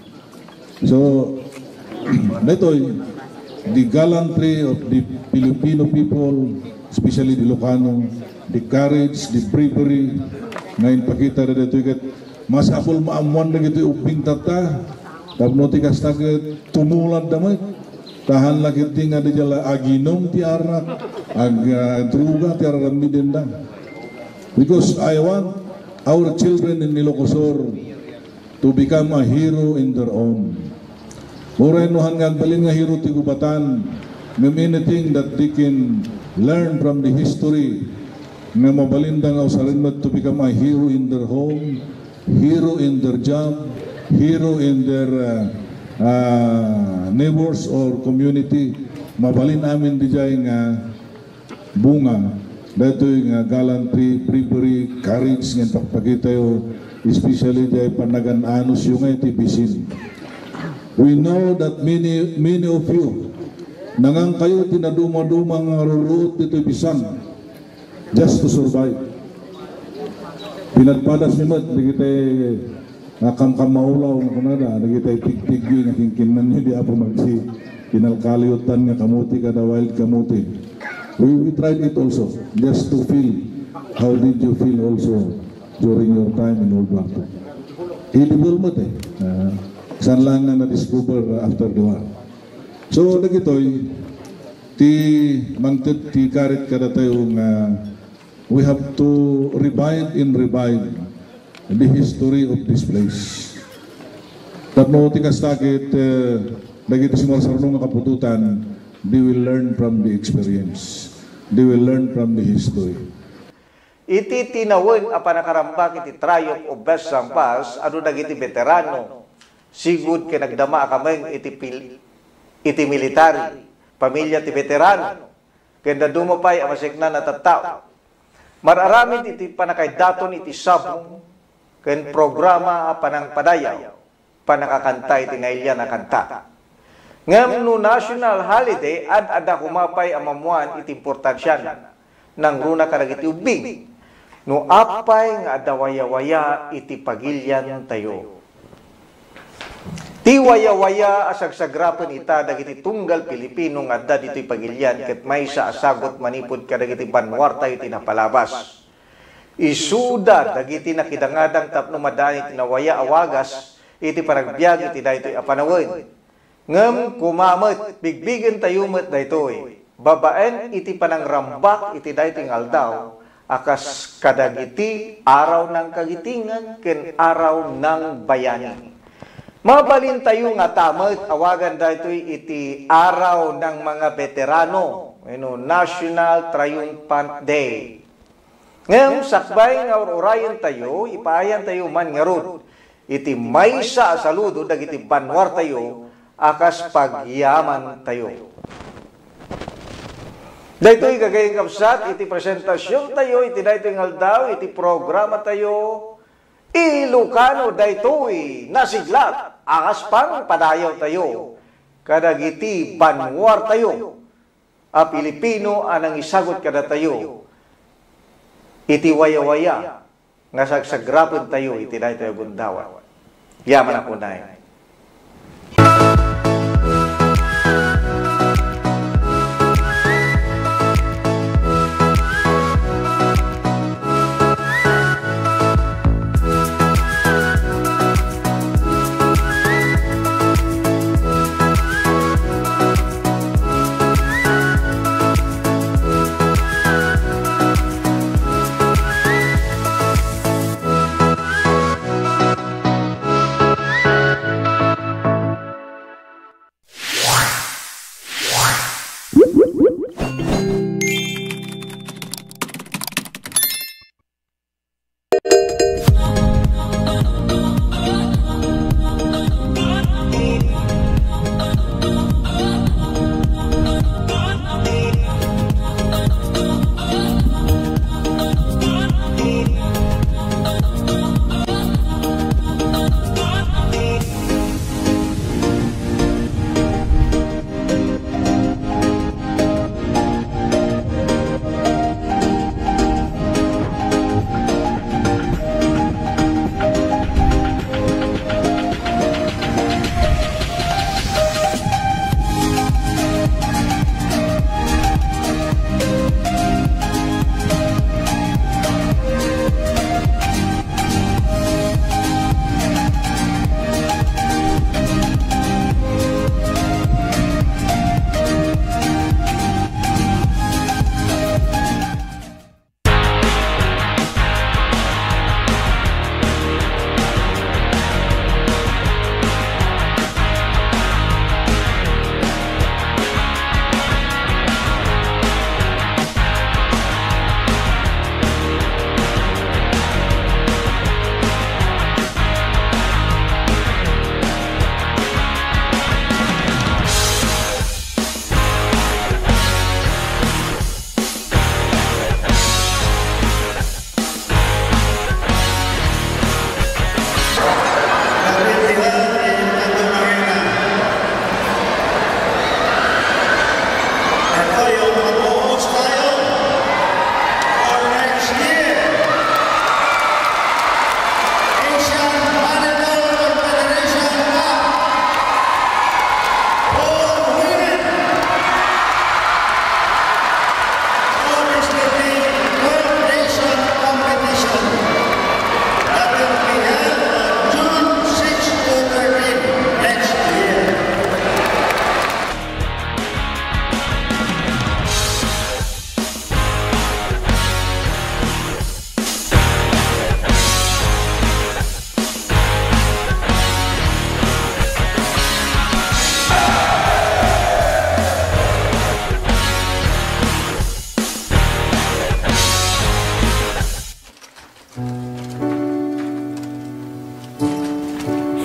So, daytoy, the gallantry of the Filipino people, especially the Ilocano, the courage, the bravery, nga inpakita da daytoy ket masapul maammoan dagitoy ubbing tatta, tapno ti kasta ket tumuladda met. Tahan la ket di nga di jala aginum ti arak, ag, ah, droga ti araramidenda. Because I want our children in Ilocos Sur to become a hero in their own. Uray no han nga agbalin nga hero ti gubatan, ngem anything that they can learn from the history, nga mabalinda nga usaren met to become a hero in their home, hero in their job, hero in their, uh, uh, neighbors or community, mabalin amin diay nga bunga daytoy nga gallantry, bravery, courage nga inpakpakitayo, especially diay panagan-anusyo nga iti bisin. We know that many, many of you, nangankayo ti naduma-duma nga ruruot ditoy bisan just to survive. Pinadpadas mi met dagiti nga kamkammaulaw nga kunada, dagiti tigtiggi nga kinkinnanyo di Apo Magsi, kinalkaliwtan nga kamuti kada wild kamuti. We, we tried it also, just to feel how did you feel also during your time in Old Blanco. Edible met eh. Ah, saan lang nga na-discover after the war. So, dagitoy, ti mangted ti karit kadatayo nga we have to revive and revive the history of this place. Tapno ti kasta ket, eh, dagiti sumarsarno nga kaputotan, they will learn from the experience. They will learn from the history. Iti tinawen a panakarambak iti Triumph of Best Sangpas, adu dagiti veterano, sigud ken nagdama a kameng iti pil-, iti military, pamilya ti veterano, ken dadduma pay a masiknan a tattao. Mar-aramid iti pannakaidaton iti sabong ken programa a panangpadayaw, pannakakanta iti nailian a kanta. Ngem no national holiday, ad-adda koma pay a mammuan iti importansiana. Nangruna kadagiti ubbing, no apay nga adda wayawaya iti pagiliantayo. Ti wayawaya a sagsagrapen ita dagiti tunggal Pilipino nga adda ditoy pagilian ket maysa a sagut manipud kadagiti banwartayo ti napalabas. Isuda dagiti nakidangadang tapno maddaan iti nawaya a wagas iti panagbiag iti daytoy a panawen. Ngem koma met, bigbigentayo met daytoy, babaen iti panangrambak iti daytoy nga aldaw, a kas kadagiti araw nang kagitingan ken araw nang bayani. Mabalintayo nga ta met awagan daytoy iti araw nang mga veterano, wenno National Triumphant Day. Ngem sakbay nga ur-urayentayo, ipaayantayo man ngarud iti maysa a saludo dagiti banwartayo a kas pagyamantayo. Daytoy gagayyem, kabsat, iti presentasiontayo iti daytoy nga aldaw iti programatayo, Ilocano Daytoy Nasiglat, a kas pangpadayawtayo kadagiti banwartayo a Pilipino a nangisagut kadatayo iti wayawaya nga sagsagrapentayo iti daytoy a gundaway. Yaman a kunay.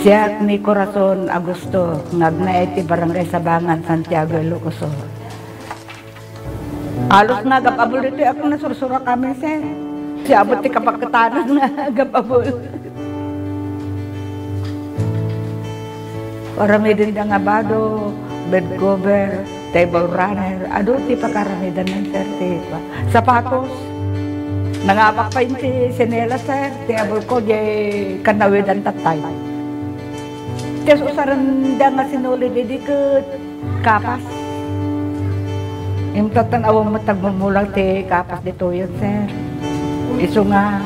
Siak ni Corazon Augusto, nga agnaed ti Barangay Sabangan, Santiago, Ilocos Sur. Halos nga agab-abul ditoy a nasursuro kami, sir. Siya abot ti kapaketanan nga agab-abul. Aramidenda nga bado, bed cover, table runner, adu ti pakaaramidanna, sir, ti sapatos. Nangapak pay ti sinelas, sir, ti abulko, diay kanawidan tattay. Ti usaran da nga sinulid idi ket kapas. Imtatan awan met agmumulag ti kapas ditoyen, sir. Isu nga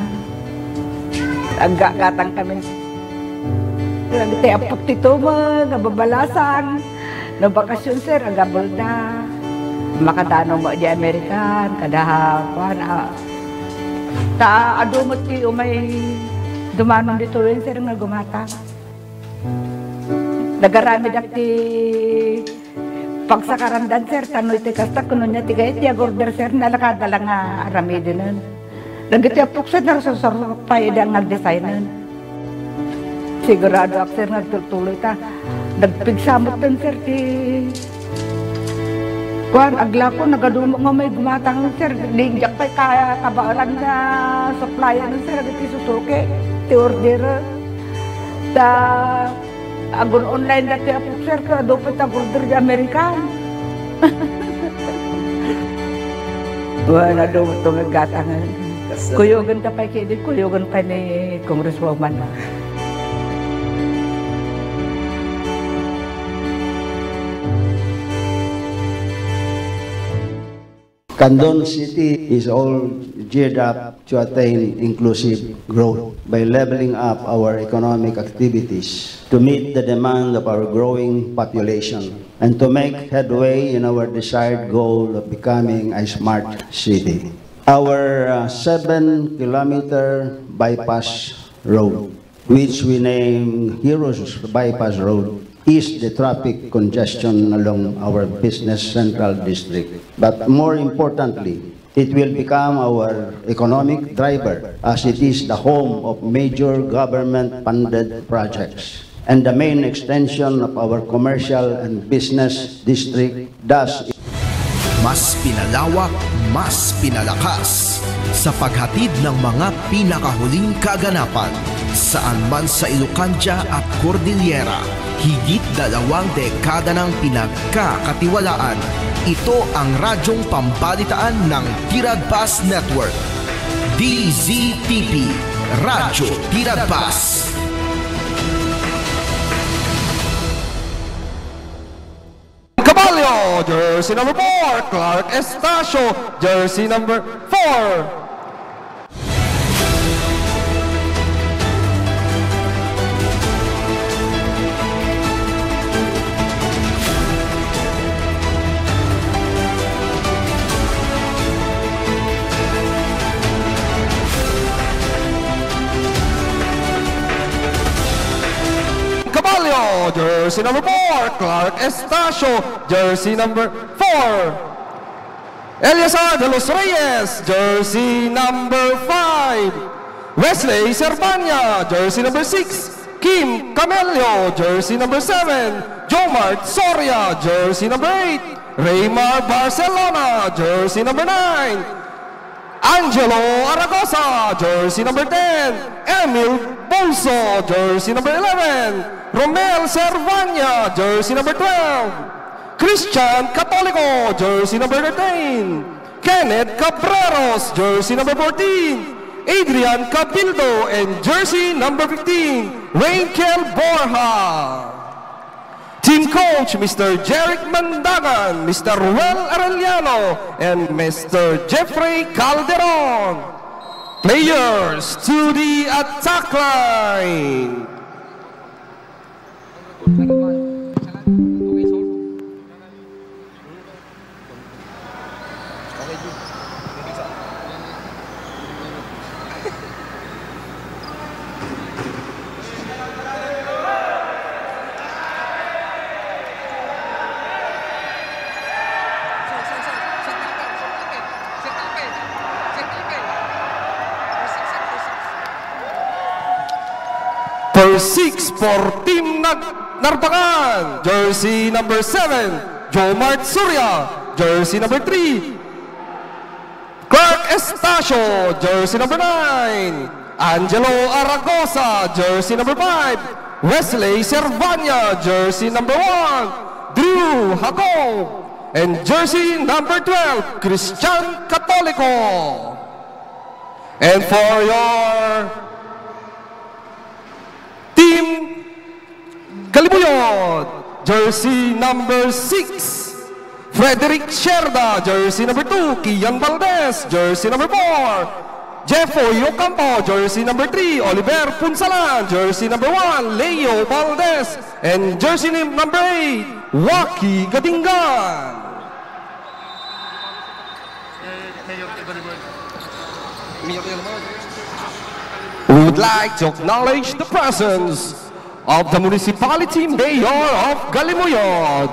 aggatang kami. Dagiti apok ti tumeng nga babalasang, No bakasyon, sir, agabelda. Makadano mo di American, kada kuan, ah. Ta adu met ti umay dumanon ditoyen, sir, nga gumatang. Nagaramid ak ti pagsakarandan, sir, tano iti kasta, kuno niya ti kayat ti agorder, sir, nalakada lang nga aramidenen. Dagiti apok, sir, narsursuro pay idi nga agdesignen. Sigurado ak, sir, nga agtultuloy ta. Nagpigsa metten, sir, ti kuan, aglako, nagadumo nga may gumatang, sir. Diak pay kaya kabaelan nga supplyan, sir, dagiti susuki, ti order. Ta, agun-online dati apok, sir, ket adu pay ti agorder di American. Wen, adu met ti gatangen. Kuyogen ta pay ketdi, kuyogen pay ni Congresswoman. Candon City is all geared up to attain inclusive growth by leveling up our economic activities to meet the demand of our growing population and to make headway in our desired goal of becoming a smart city. Our, uh, seven-kilometer bypass road, which we name Heroes Bypass Road, is the traffic congestion along our business central district. But more importantly, it will become our economic driver, as it is the home of major government-funded projects and the main extension of our commercial and business district. Thus, Mas pinalawak, mas pinalakas sa paghatid ng mga pinakahuling kaganapan. Saan man sa Ilocandia at Cordillera, higit dalawang dekada nang pinagkakatiwalaan. Ito ang radyong pambalitaan ng Tiragpas Network. D Z T P, Radyo Tiragpas. Caballo, jersey number four. Clark Estacio, jersey number four. Caballo, jersey number four. Clark Estacio, jersey number four. Eliazar de los Reyes, jersey number five. Wesley Servania, jersey number six. Kim Camello, jersey number seven. Jomart Soria, jersey number eight. Raymar Barcelona, jersey number nine. Angelo Aragosa, jersey number ten. Emil Bolso, jersey number eleven. Romel Servania, jersey number twelve. Christian Catolico, jersey number thirteen. Kenneth Cabreros, jersey number fourteen. Adrian Cabildo, and jersey number fifteen, Raquel Borja. Team coach, Mister Jeric Mandagan, Mister Ruel Arellano, and Mister Jeffrey Calderon. Players to the attack line. For six for Team Nag-, Narbacan, jersey number seven, Jomart Surya, jersey number three, Clark Estacio, jersey number nine, Angelo Aragosa, jersey number five, Wesley Servania, jersey number one, Drew Jacob, and jersey number twelve, Christian Catolico. And for your Team Kalibuyot, jersey number six, Frederick Sherda, jersey number two, Kian Valdez, jersey number four, Jeffoy Ocampo, jersey number three, Oliver Punsalan, jersey number one, Leo Valdez, and jersey nim-, number eight, Waki Gadingan. We would like to acknowledge the presence of the Municipality Mayor of Galimuyod,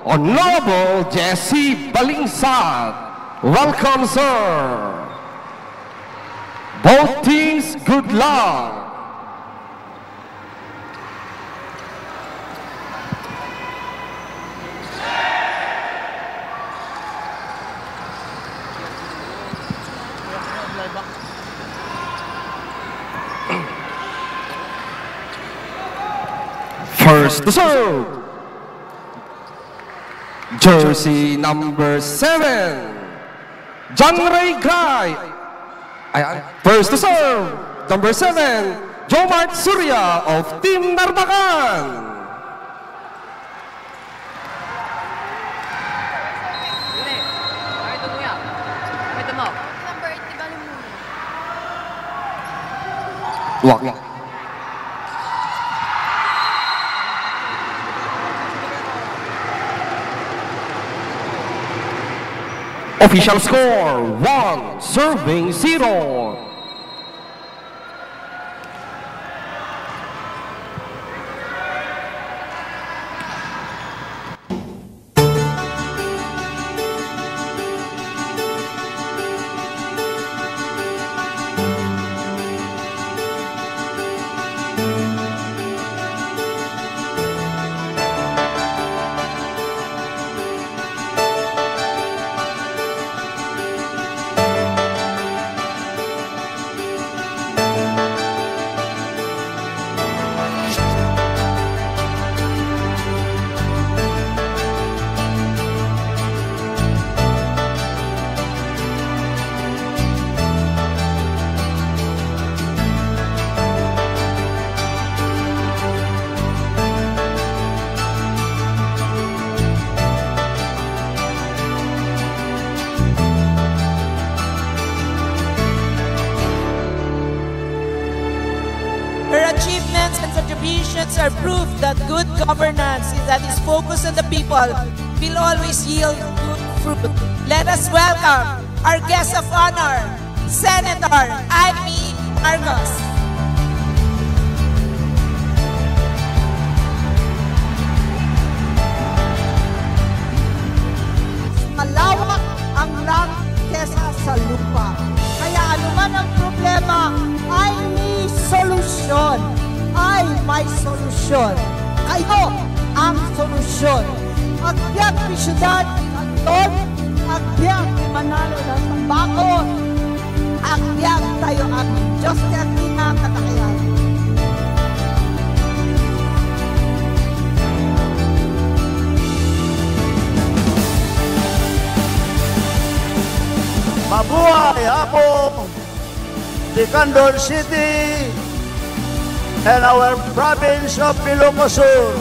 Honorable Jesse Balingsat. Welcome, sir. Both teams, good luck. First to serve, jersey number seven, John Ray Gray. Ayan. First to serve, number seven, Jomart Surya of Team Narbacan. Wak. Official score, one, serving zero. Her achievements and contributions are proof that good governance that is focused on the people will always yield good fruit. Let us welcome our guest of honor, Senator Imee Marcos. Malawak ang langit kesa sa lupa. Kaya anuman ang problema, ay may solusyon. Ay may solusyon. Kayo ang solusyon. Agbiag ti siudad ti Anton, agbiag ti Manalo ng Tabaco, agbiag tayo, agbiag. Diyos ti agina kadakayo. Mabuhay, Apo! The Candon City and our province of Ilocos Sur.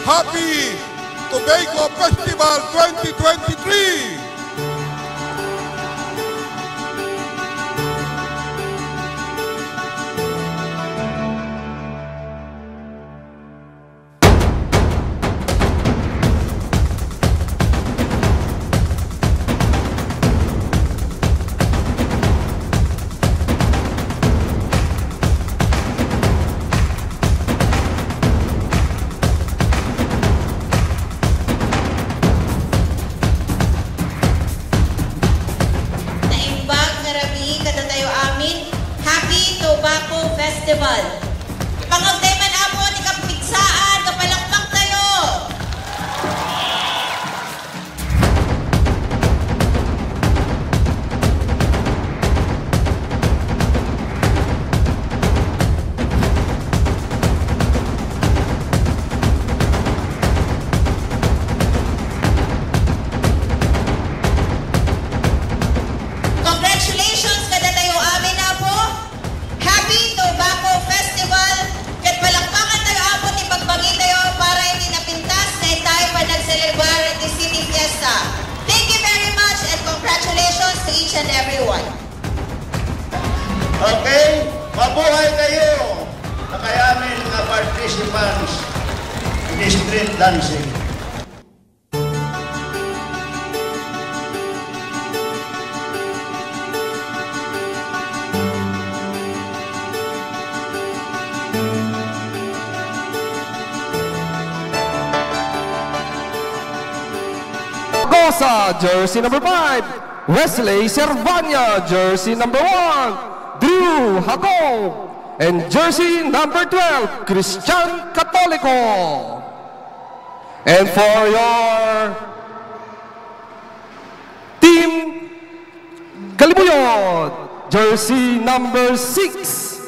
Happy Tobago Festival twenty twenty-three! And everyone. Okay? Mabuhay kayo, nakayamin nga participants in street dancing. Gosa, jersey number five. Wesley Servania, jersey number one, Drew Jacob, and jersey number twelve, Christian Catolico. And for your team, Galimuyod, jersey number six,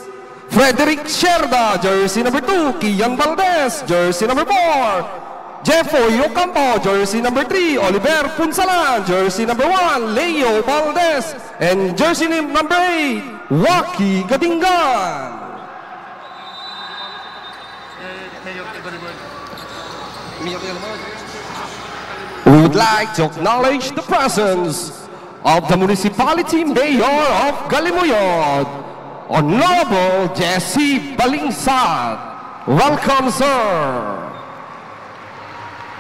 Frederick Sierda, jersey number two, Kian Valdez, jersey number four, Jeffoy Ocampo, jersey number three, Oliver Punsalan, jersey number one, Leo Valdez, and jersey nim-, number eight, Waki Gadingan. We would like to acknowledge the presence of the Municipality Mayor of Galimuyod, Honorable Jesse Balingsat. Welcome, sir.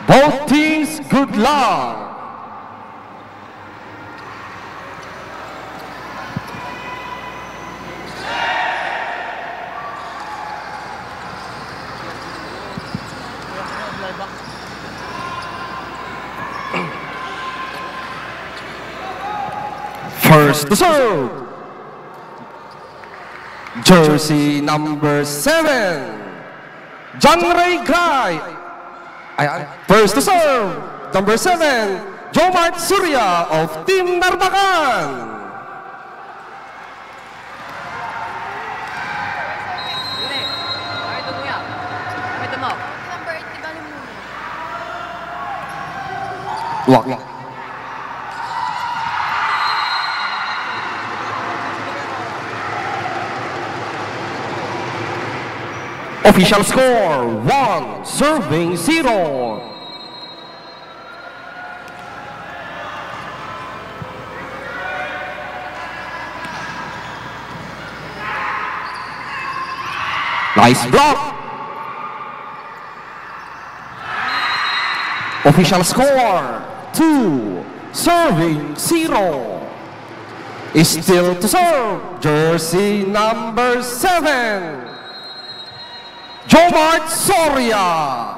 Both teams, good luck. First to serve, jersey number seven, John Ray Gray. Ay, ay. First to serve, number seven, Jomart Surya of Team Narbacan. Wak. Official score, one, serving zero. Nice block. Official score, two, serving zero. Still to serve, jersey number seven, Jomart Soria.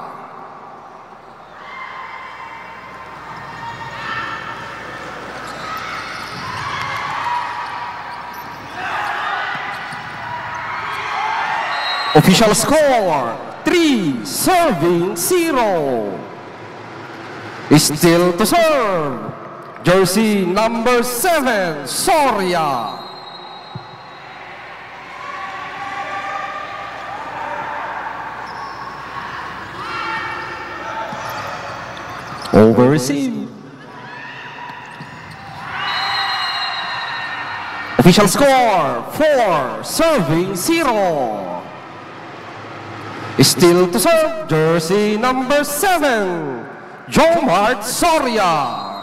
Official score, three, serving zero. Still to serve, jersey number seven, Soria. Over receive. Official score, four, serving zero. Still to serve, jersey number seven, Jomart Soria.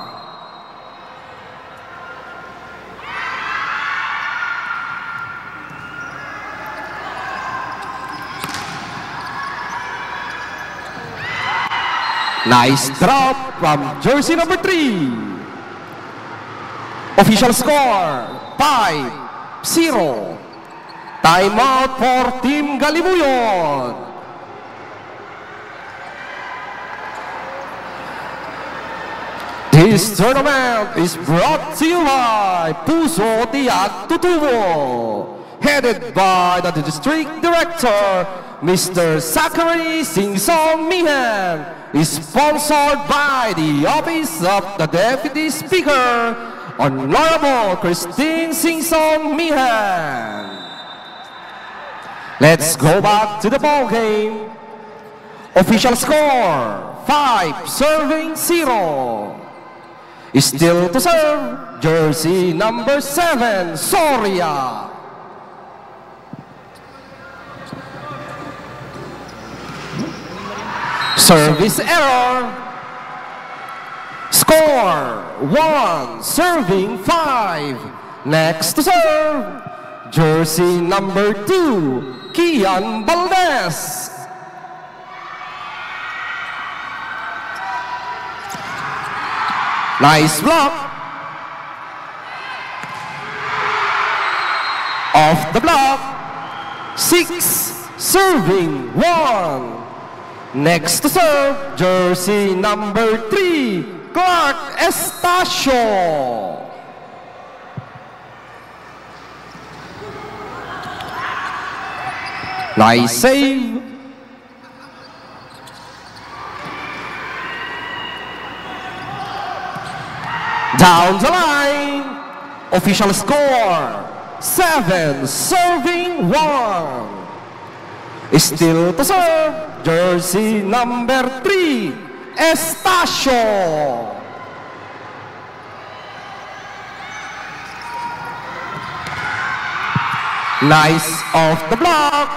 Nice drop from jersey number three. Official score, five zero. Time out for Team Galimuyod. This tournament is brought to you by Puso ti Agtutubo, headed by the District Director, Mister Zachary Singson Mihan, sponsored by the Office of the Deputy Speaker, Honorable Christine Singson Mihan. Let's go back to the ball game. Official score, five, serving zero. Still to serve, jersey number seven, Soria. Service error. Score, one, serving five. Next to serve, jersey number two, Kian Valdez. Nice block. Off the block. Six, serving one. Next to serve, jersey number three, Clark Estacio. Nice save. Down the line. Official score, seven, serving one. Still to serve, jersey number three, Estacio. Nice off the block.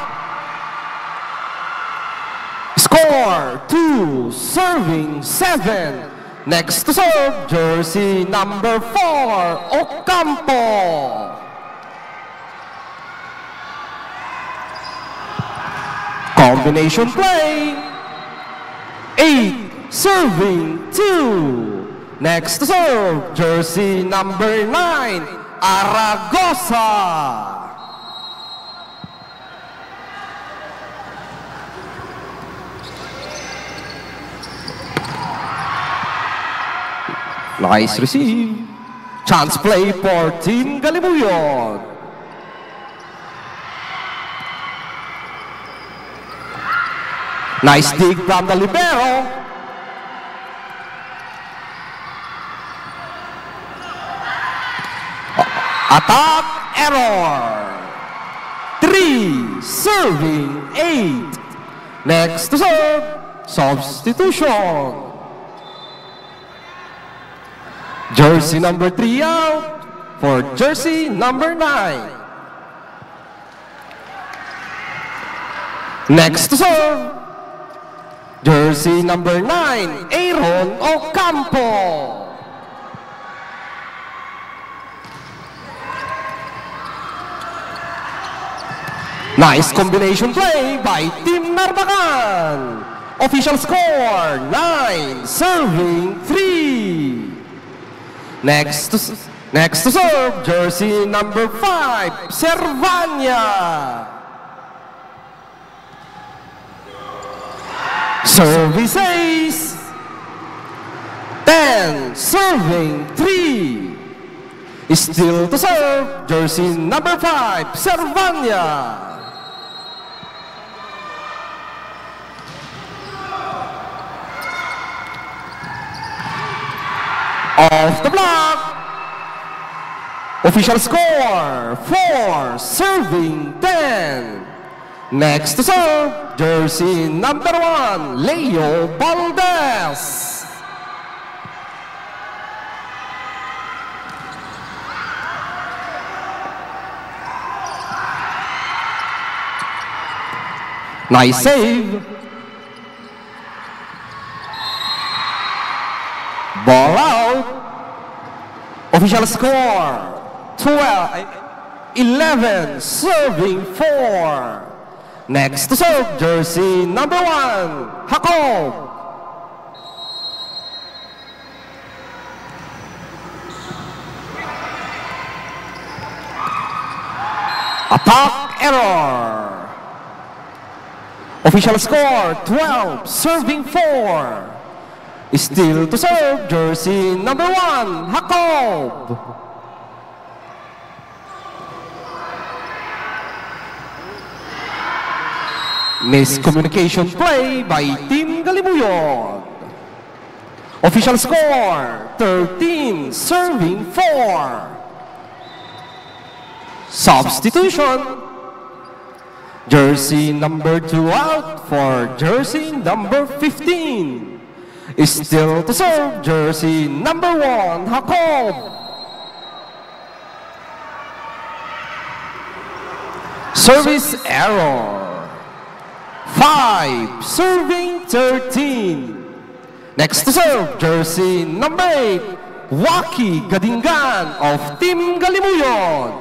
Score, two, serving seven. Next to serve, jersey number four, Ocampo. Combination play. Eight, serving two. Next to serve, jersey number nine, Aragosa. Nice receive. Chance play for Team Galibuyon. Nice dig from the libero. Attack error. Three, serving eight. Next to serve, substitution. Jersey number three out for jersey number nine. Next to serve, jersey number nine, Aaron Ocampo. Nice combination play by Team Narbacan. Official score, nine, serving three. Next to s-, next to serve, jersey number five, Servania. Service ace. Ten, serving three. Still to serve, jersey number five, Servania. Off the block. Official score, four, serving ten. Next to serve, jersey number one, Leo Valdez. Nice save. Ball out. Official score, twelve, eleven, serving four. Next to serve, jersey number one, Jacob. Attack error. Official score, twelve, serving four. Still to serve, jersey number one, Jacob. Miscommunication play by Team Galibuyon. Official score, thirteen, serving four. Substitution. Jersey number two out for jersey number fifteen. Still to serve, jersey number one, Jacob. Service error. Five, serving thirteen. Next to serve, jersey number eight, Waki Gadingan of Team Galimuyon.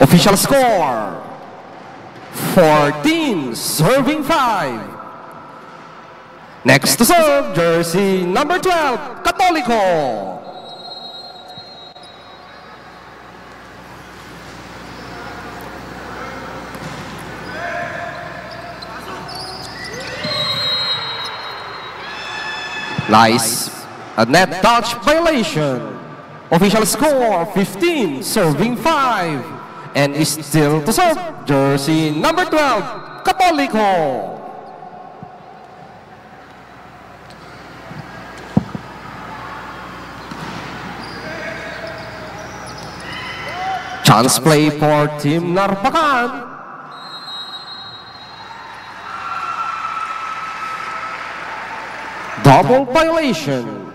Official score, fourteen serving five. Next to serve, jersey number twelve, Katoliko. Nice. A net touch violation. Official score, fifteen serving five. And is still to serve, jersey number twelve, Katoliko. Chance play for Team Narbacan. Double violation.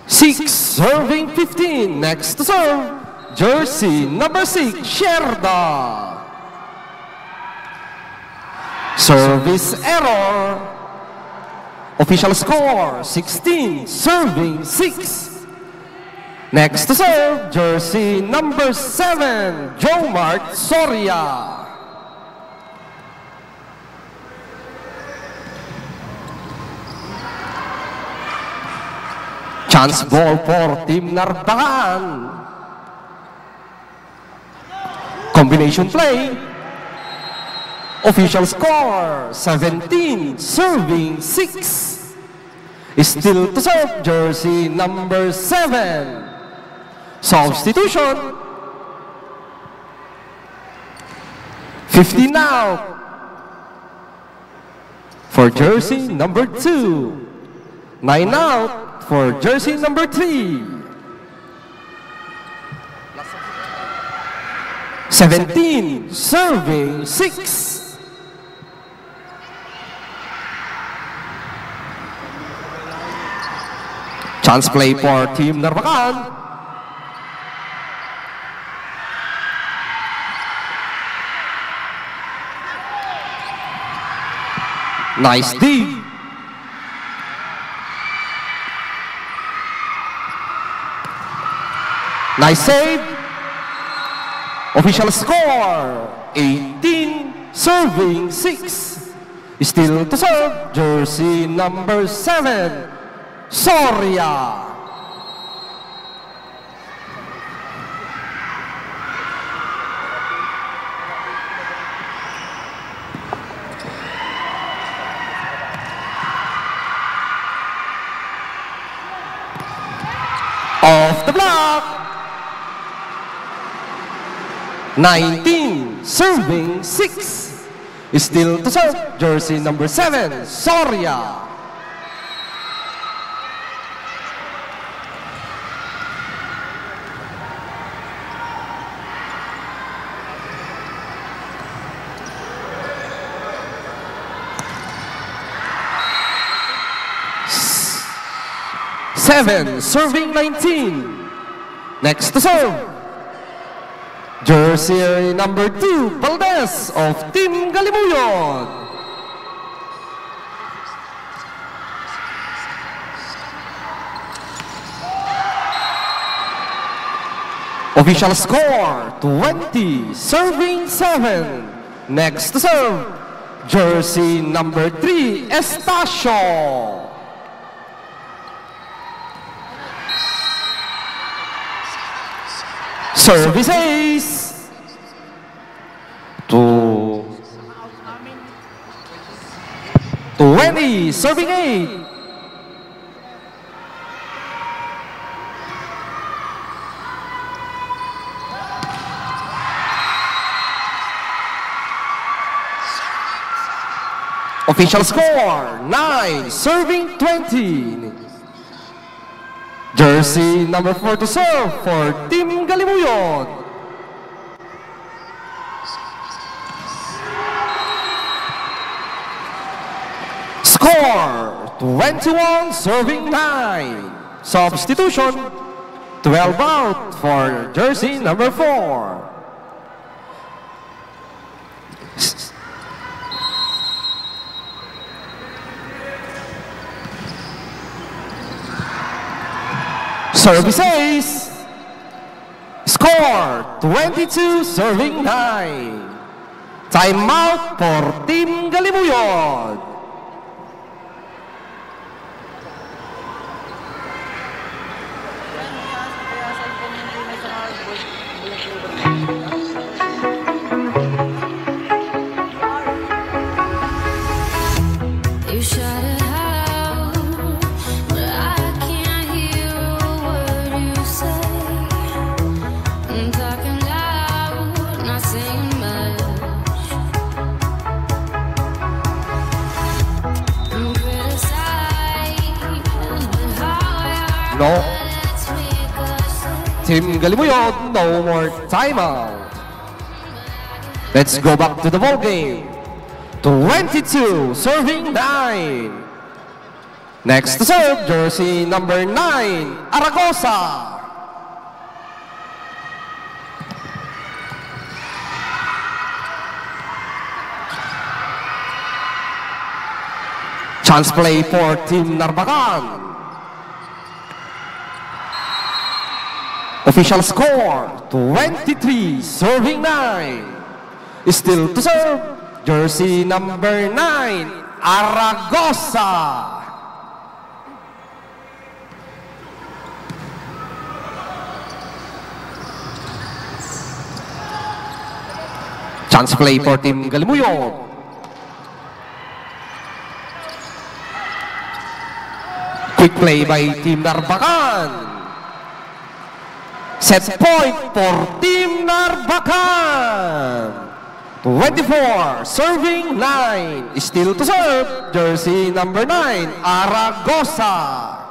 Six serving fifteen. Next to serve, jersey number six, Sherda. Service error. Official score, sixteen serving six. Next to serve, jersey number seven, Jomart Soria. Chance ball for Team Narbacan. Combination play. Official score, seventeen serving six. Still to serve, jersey number seven. Substitution. Fifteen out for jersey number two. Nine out for jersey number three. Seventeen serving six. Chance play for Team Narbacan. Nice dig. Nice save. Official score, eighteen serving six. Still to serve, jersey number seven, Soria. Off the block. Nineteen serving six. Still to serve, jersey number seven, Soria. Seven serving nineteen. Next to serve, jersey number two, Valdez of Team Galimuyon. Official score, twenty serving seven. Next to serve, jersey number three, Estacio. Service ace. Two. Twenty, serving eight. Official score, nine, serving twenty. Jersey number four to serve for Team Galimuyon. Score, twenty-one serving nine. Substitution, twelve out for jersey number four. Services. Score, twenty-two serving nine. Time out for Team Galimuyod. You shout it out, but I can't hear a word you say. I'm talking loud, not saying much. I'm criticized, but how I No. Team Galimuyod, no more timeout. Let's go back to the ball game. Twenty-two serving nine. Next to serve, jersey number nine, Aragosa. Chance play for Team Narbacan. Official score, twenty-three serving nine. Still to serve, jersey number nine, Aragosa. Chance play for Team Galimuyod. Quick play by Team Narbacan. Set point for Team Narbacan. Twenty-four, serving nine. Still to serve, jersey number nine, Aragosa.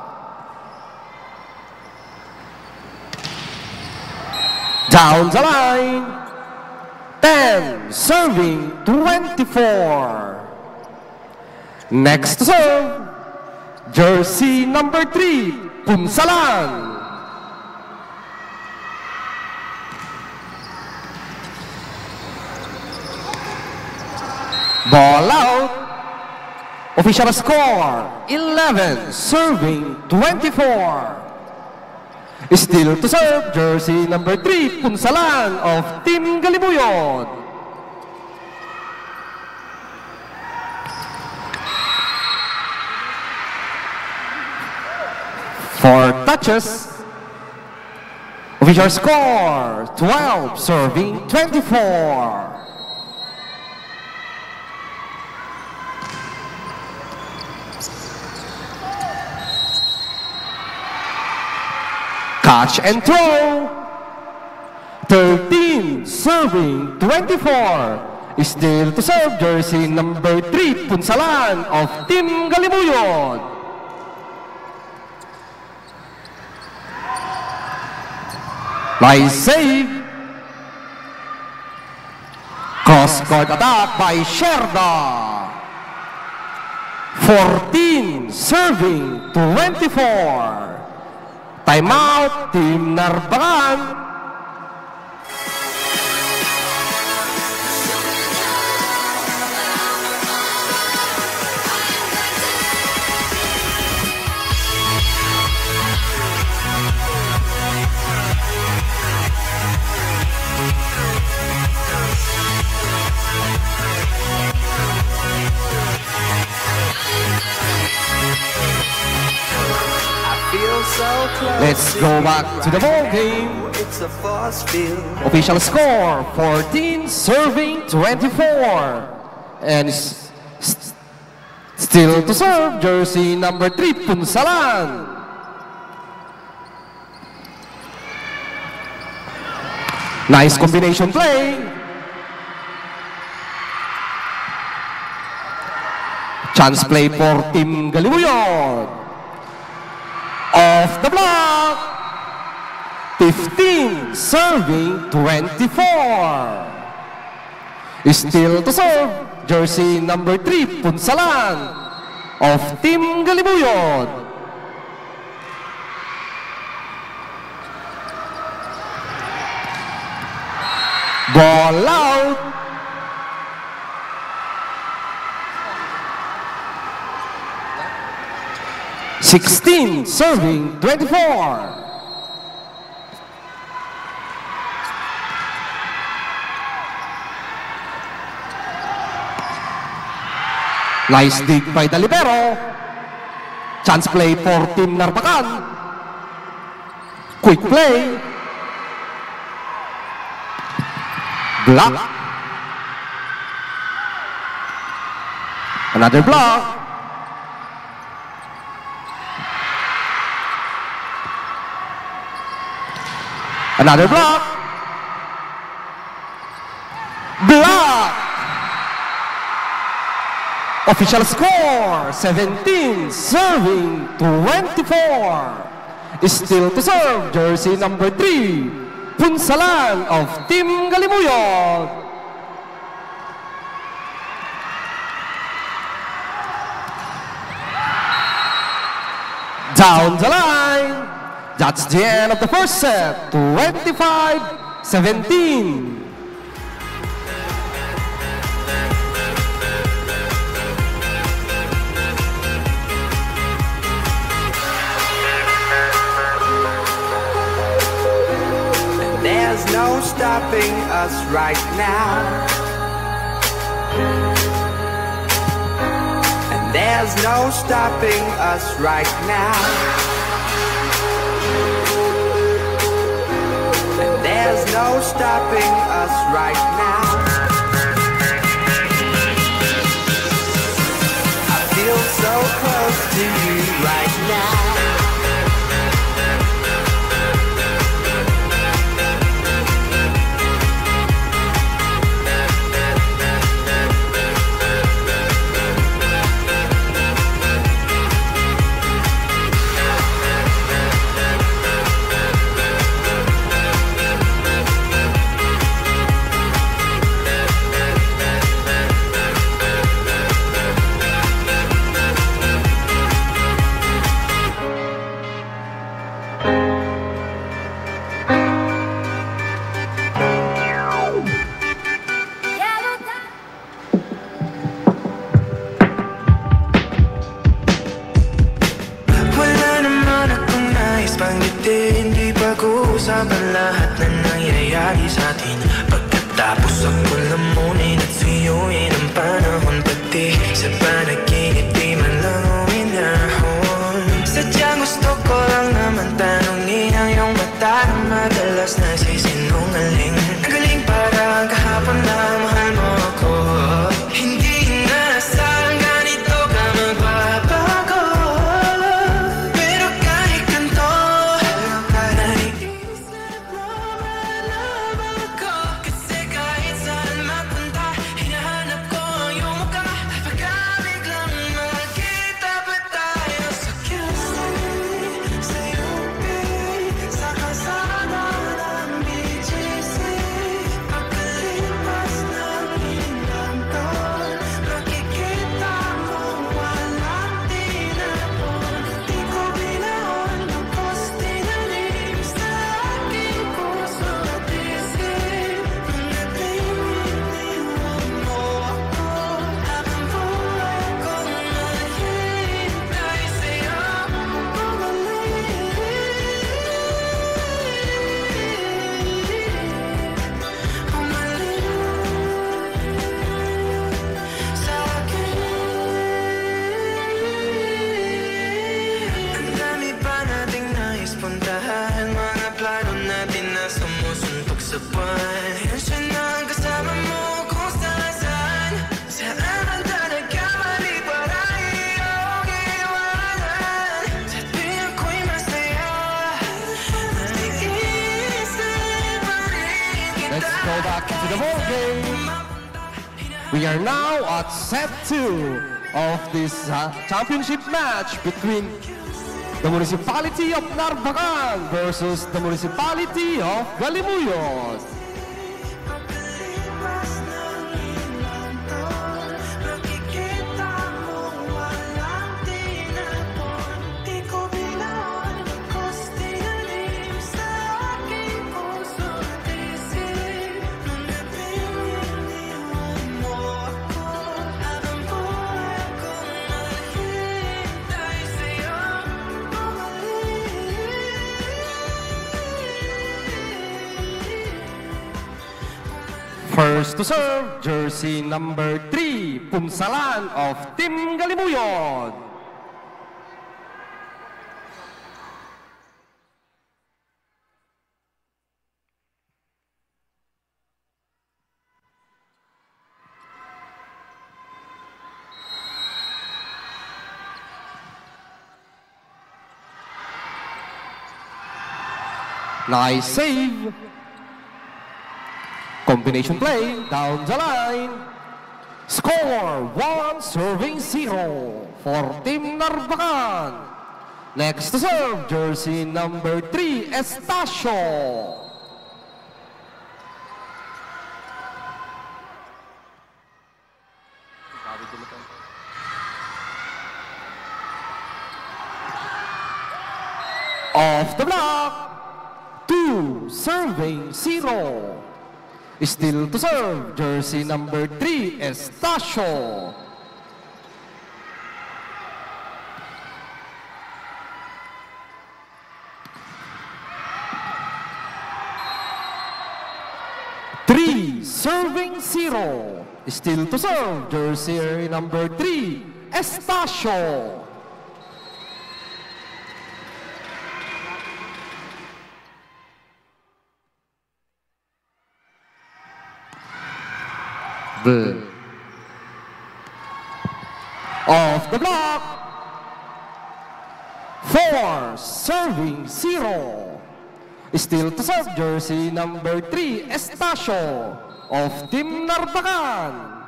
Down the line. Ten, serving twenty-four. Next to serve, jersey number three, Punsalan. Ball out. Official score, eleven, serving twenty-four. Still to serve, jersey number three, Punsalan of Team Galimuyod. Four touches. Official score, twelve, serving twenty-four. Catch and throw. Thirteen, serving twenty-four. Still to serve, jersey number three, Punsalan of Team Galimuyod. Nice save. Cross court attack by Sherda. Fourteen serving twenty-four. Timeout, Team Narbacan. Let's go back to the ball game. Official score, fourteen serving twenty-four. And s- s- still to serve, jersey number three, Punsalan. Nice combination play. Chance play for Team Galimuyod. Off the block. Fifteen serving twenty-four. Still to serve, jersey number three, Punsalan of Team Galimuyod. Ball out. Sixteen serving twenty-four. Nice dig by the libero. Chance play for Team Narbacan. Quick play. Block. Another block. Another block. Block. Official score, seventeen, serving twenty-four. Still to serve, jersey number three, Punsalan of Team Galimuyot. Down the line. That's the end of the first set, twenty-five seventeen. There's no stopping us right now. And there's no stopping us right now. And there's no stopping us right now. I feel so close to you right now. Wala naman akong nais banggitin. Di pag-uusapan lahat na nangyayari sa atin. Pagkatapos ako lamunin at suyuin ang panahon, pati sa panaginip di man lang uminahon. Sadyang gusto ko lang naman tanungin ang iyong mata na madalas nagsisinungaling. Ang galing, parang kahapon na mahal mo ako. Hindi inaasahan ganito ka magbabago. Pero kahit ganito, naiisip mo ba na ako? Kasi kahit saan mapunta, hinahanap ko ang iyong mukha. Napakabiglang magkita pa tayo sa Q C, sa U P, sa kalsada ng B G C. Pagkalipas ng ilang taon, makikita mong walang tinapon. Di ko binaon, lubos tinanim sa aking puso at isip. Pagdating, iniwan mo ako, habang buhay kong maghihintay sa'yo. Bumalik. Ang dami pa nating nais puntahan, mga plano natin na sumusuntok sa buwan. Tensyon na ang kasama mo kung saan-saan. Saan man tayo nagkamali para iyong iwanan? Sa tuwing ako'y masaya, naiisip pa rin kita. Let's go back to the ball game. We are now at set two of this uh, championship match between the municipality of Narbacan versus the municipality of Galimuyot. First to serve, jersey number three, Punsalan of Team Galimuyod. Nice save. Combination play down the line. Score, one serving zero for Team Narbacan. Next to serve, jersey number three, Estacio. Off the block, two serving zero. Still to serve, jersey number three, Estacio. Three serving zero. Still to serve, jersey number three, Estacio. Off the block. Four serving zero. Still to serve, jersey number three, Estacio of Team Narbacan.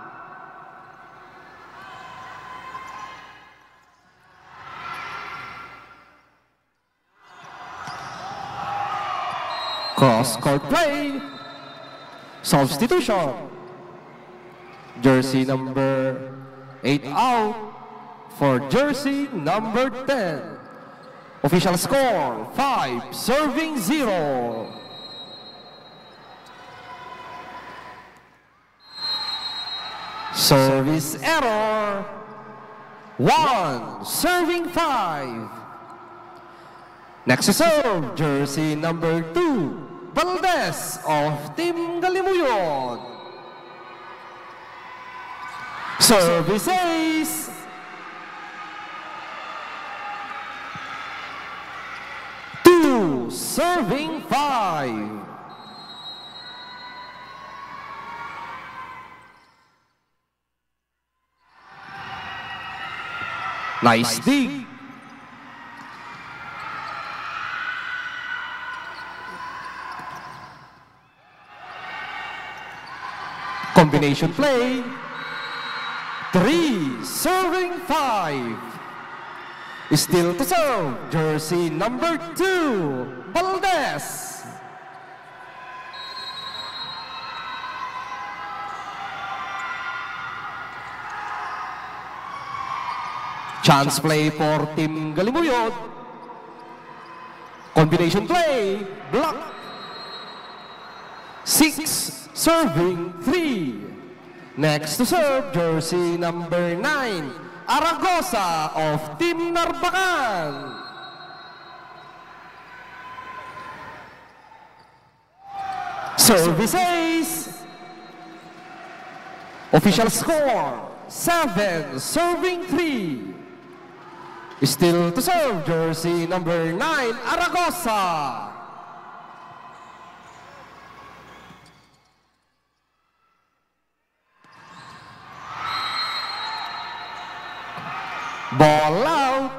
Cross court play. Substitution. Jersey number eight out for jersey number ten. Official score, five serving zero. Service error. One serving five. Next to serve, jersey number two, Valdez of Team Galimuyod. Service ace. Two serving five. Nice dig. Combination play. Three serving five. Still to serve, jersey number two, Valdez. Chance play for Team Galimuyod. Combination play, block. Six serving three. Next to serve, jersey number nine, Aragosa of Team Narbacan. Service ace. Official score, seven serving three. Still to serve, jersey number nine, Aragosa. Ball out.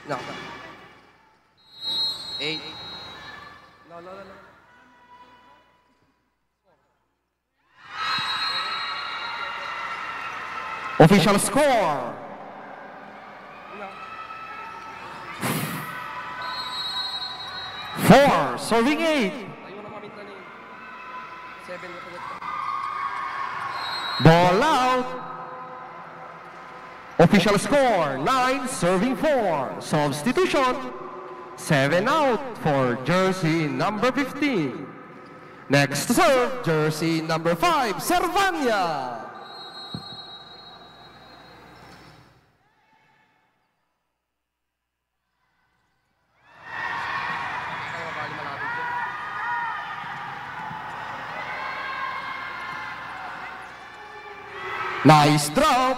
No. Eight. No, no, no, no. Official score. Four, serving eight. Ball out. Official score, nine, serving four. Substitution, seven out for jersey number fifteen. Next to serve, jersey number five, Servania. Nice drop.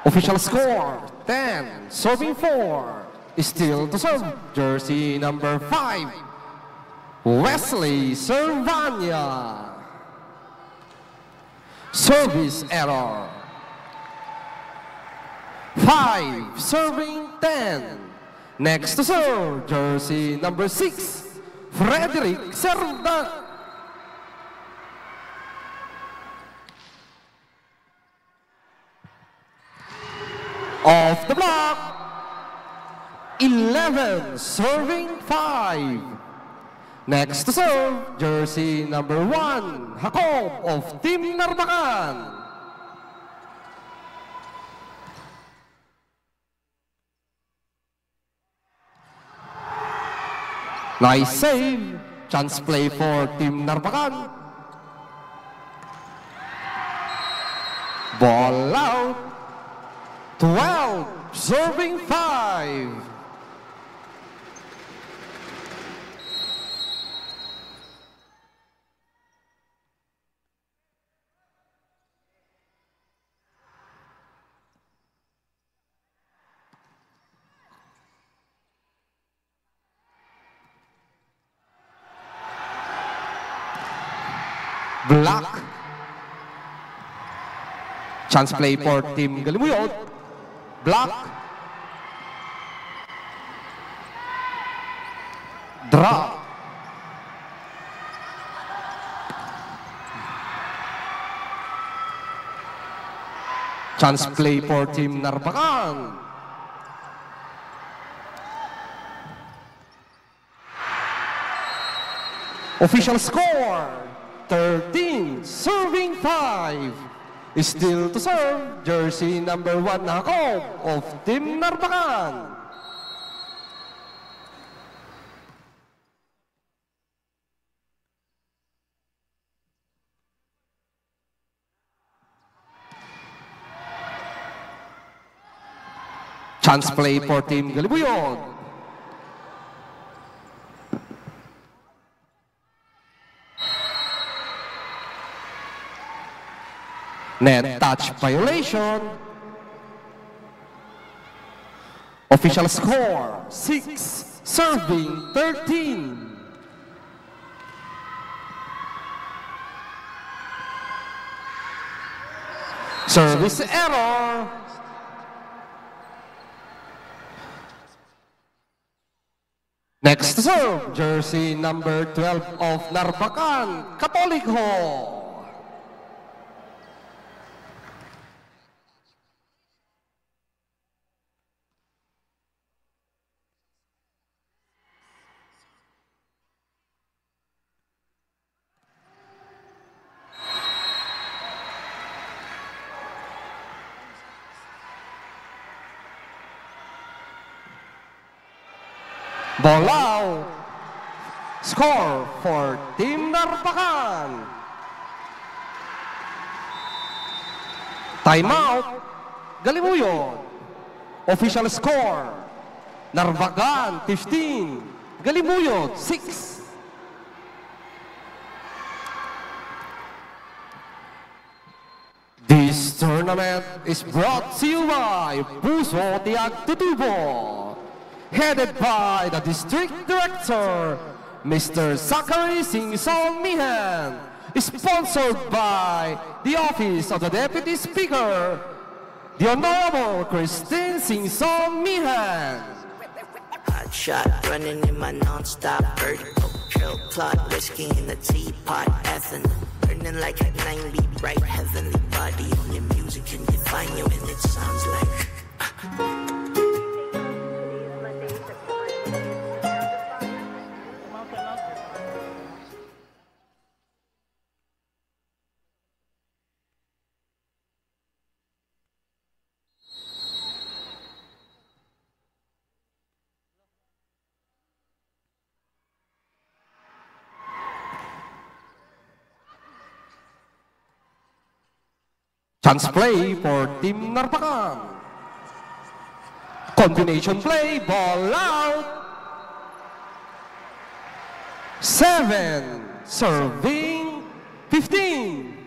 Official score, ten, serving four. Still to serve, jersey number five, Wesley Servania. Service error. Five, serving ten. Next to serve, jersey number six, Frederick Serda. Off the block, eleven, serving five. Next to serve, jersey number one, Jacob of Team Narbacan. Nice save. Chance play for Team Narbacan. Ball out. Twelve, serving five. Block. Chance play for Team Galimuyod. Block. Drop. Chance play for Team Narbacan. Official score, thirteen, serving five. Still to serve, jersey number one, Jacob of Team Narbacan. Chance play for Team Galimuyod. Net touch violation. Official score, six, serving thirteen. Service error. Next to serve, jersey number twelve of Narbacan, Katoliko. Ball out. Score for Team Narbacan. Time out. Galimuyod. Official score, Narbacan fifteen, Galimuyod six. This tournament is brought to you by Puso ti Agtutubo, headed by the District Director, Mister Zachary Singson Mihan, sponsored by the Office of the Deputy Speaker, the Honorable Christine Singson Mihan. Hot shot, running in my non-stop vertical. Trill plot, whiskey in the teapot, ethanol. Burning like at ninety, bright heavenly body. Only music can define you, and it sounds like. Chance play for Team Narbacan. Combination play, ball out. Seven, serving fifteen.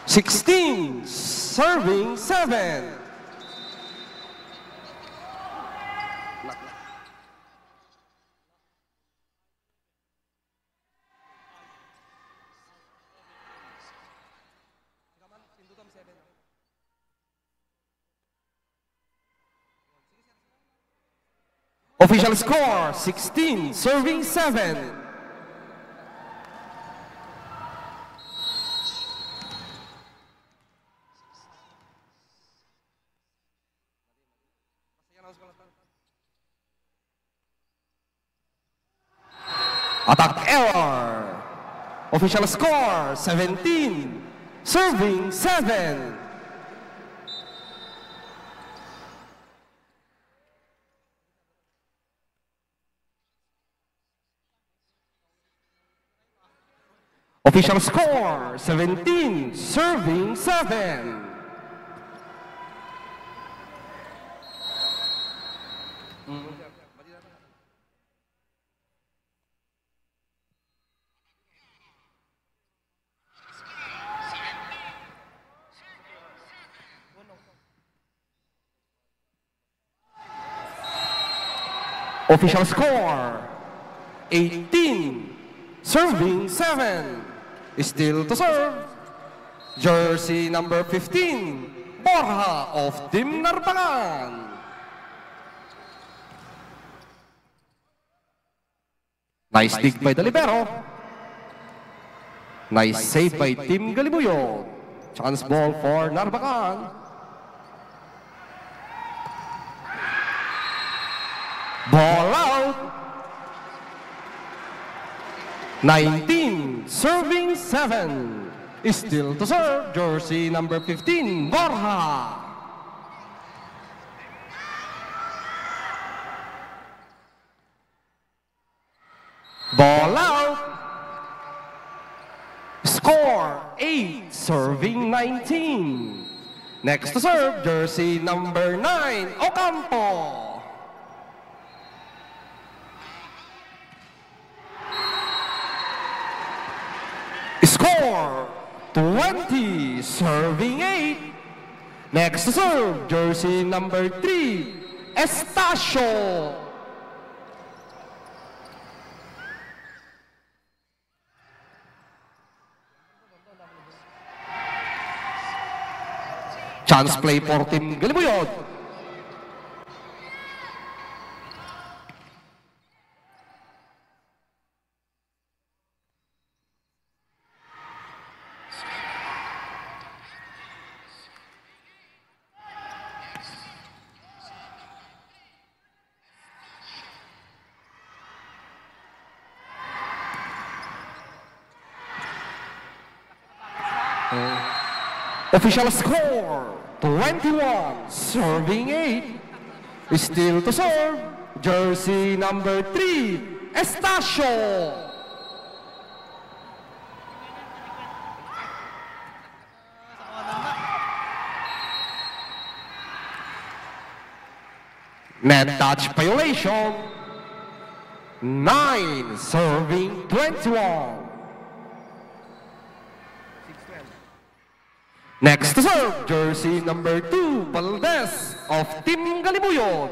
Sixteen, serving seven. Official score, sixteen, serving seven. Attack error. Official score, seventeen, serving seven. Official score, seventeen, serving seven. Official score, eighteen, serving seven. Still to serve, jersey number fifteen, Borja of Team Narbacan. Nice dig by the libero. Nice save by Team Galimuyod. Chance ball for Narbacan. Ball out. Nineteen, serving seven. Still to serve, jersey number fifteen, Borja. Ball out. Score, eight, serving nineteen. Next to serve, jersey number nine, Ocampo. Score, twenty, serving eight. Next to serve, jersey number three, Estacio. Chance play for Team Galimuyod. Official score, twenty-one, serving eight. Still to serve, jersey number three, Estacio. Net touch violation. Nine, serving twenty-one. Next to serve, jersey number two, Valdez of Team Galimuyod.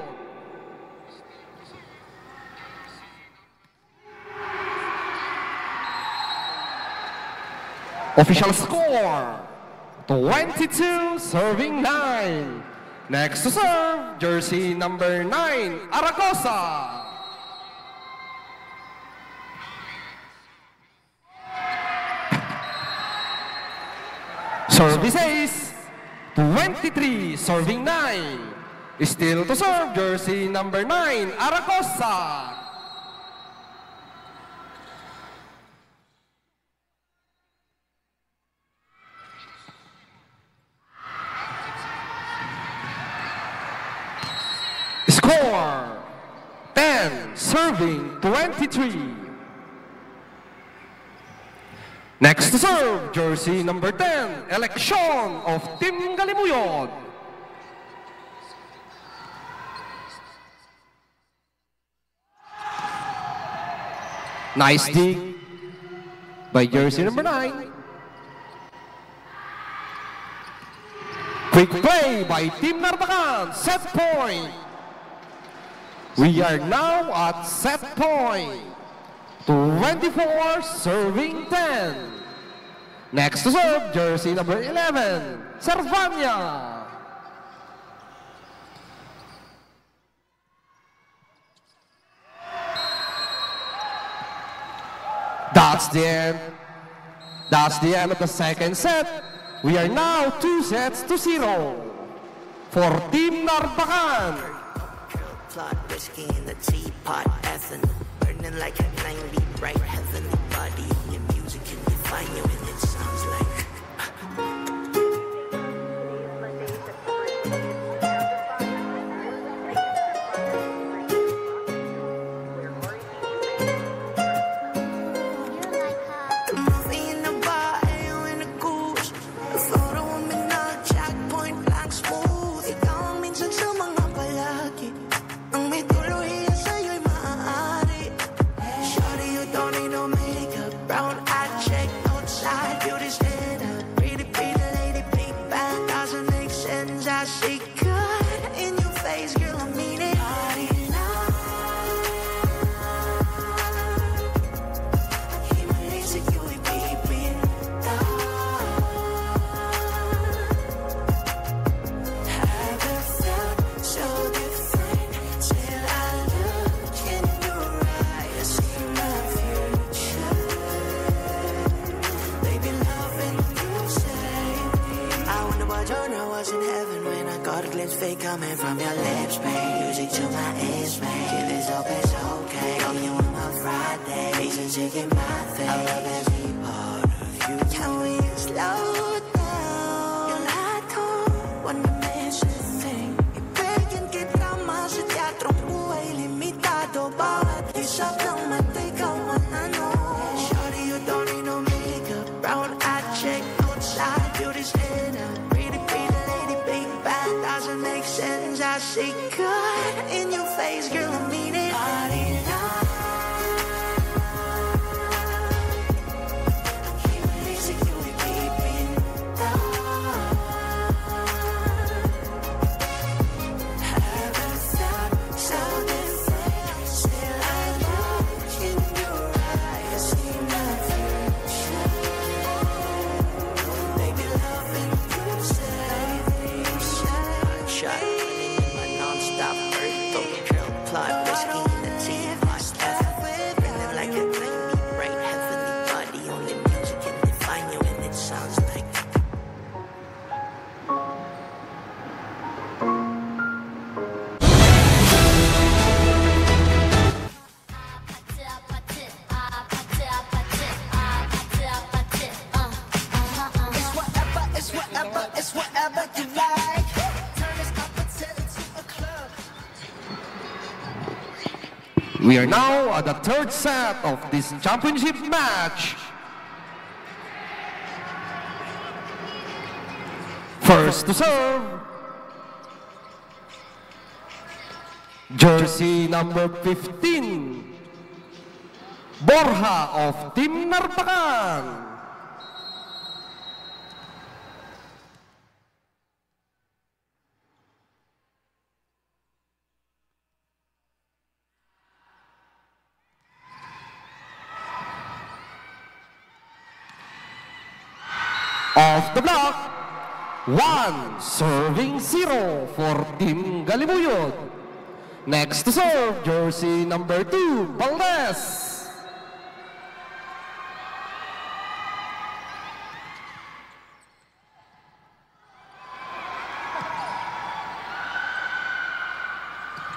Official score, twenty-two, serving nine. Next to serve, jersey number nine, Aragosa. Service ace, twenty-three, serving nine. Still to serve, jersey number nine, Aragosa. Score, ten, serving twenty-three. Next to serve, jersey number ten, Election of Team Galimuyod. Nice dig. by jersey number nine. Quick play by Team Narbacan. Set point. We are now at set point. Twenty-four serving ten. Next to serve, jersey number eleven, Servania. That's the end. That's the end of the second set. We are now two sets to zero for Team Narbacan. Plot whiskey in the teapot, ethanol burning like a ninety bright heavenly body. Only music can define you, and it sounds like Ang may tuluhian sa'yo'y maaari. Shawty, you don't need no makeup. Brown eye chick, outside, beauty standard. Pretty, pretty lady, pink bag, doesn't make sense. I see good in your face, girl, I mean it. Party now. Heaven felt so different till I look in your eyes, see my future. Baby, loving you, say. I wonder what genre was in heaven when I caught a glimpse of it coming from your lips, babe. Music to my ears, babe. If it's up, it's okay. Call you on my Friday. Reason to get my thing. I love every part of you. Can we slow down? Your light on, wanna miss a thing. Ibigin kita mas sa teatrong buhay limitado. Bawat isap ng mata, ikaw man ano. Shawty, you don't need no makeup. Brown eye chick, outside, beauty standard. Pretty, pretty lady, pink bag, doesn't make sense. I see good in your face, girl, I mean it. Party now. Keep it easy, you will keep it down. Heaven felt so different. Still I look in your eyes, see my future. Baby, loving you, say. Shot, non-stop, Earth, Tokyo, plot, whiskey in the tea, hot stuff. Feeling like a ninety bright heavenly body, only music can define you, and it sounds like It's whatever, it's whatever, it's whatever you like. Turn this opportunity to a club. We are now at the third set of this championship match. First to serve, jersey number fifteen, Borja of Team Narbacan. Off the block, one, serving zero for Team Galimuyod. Next to serve, jersey number two, Valdez.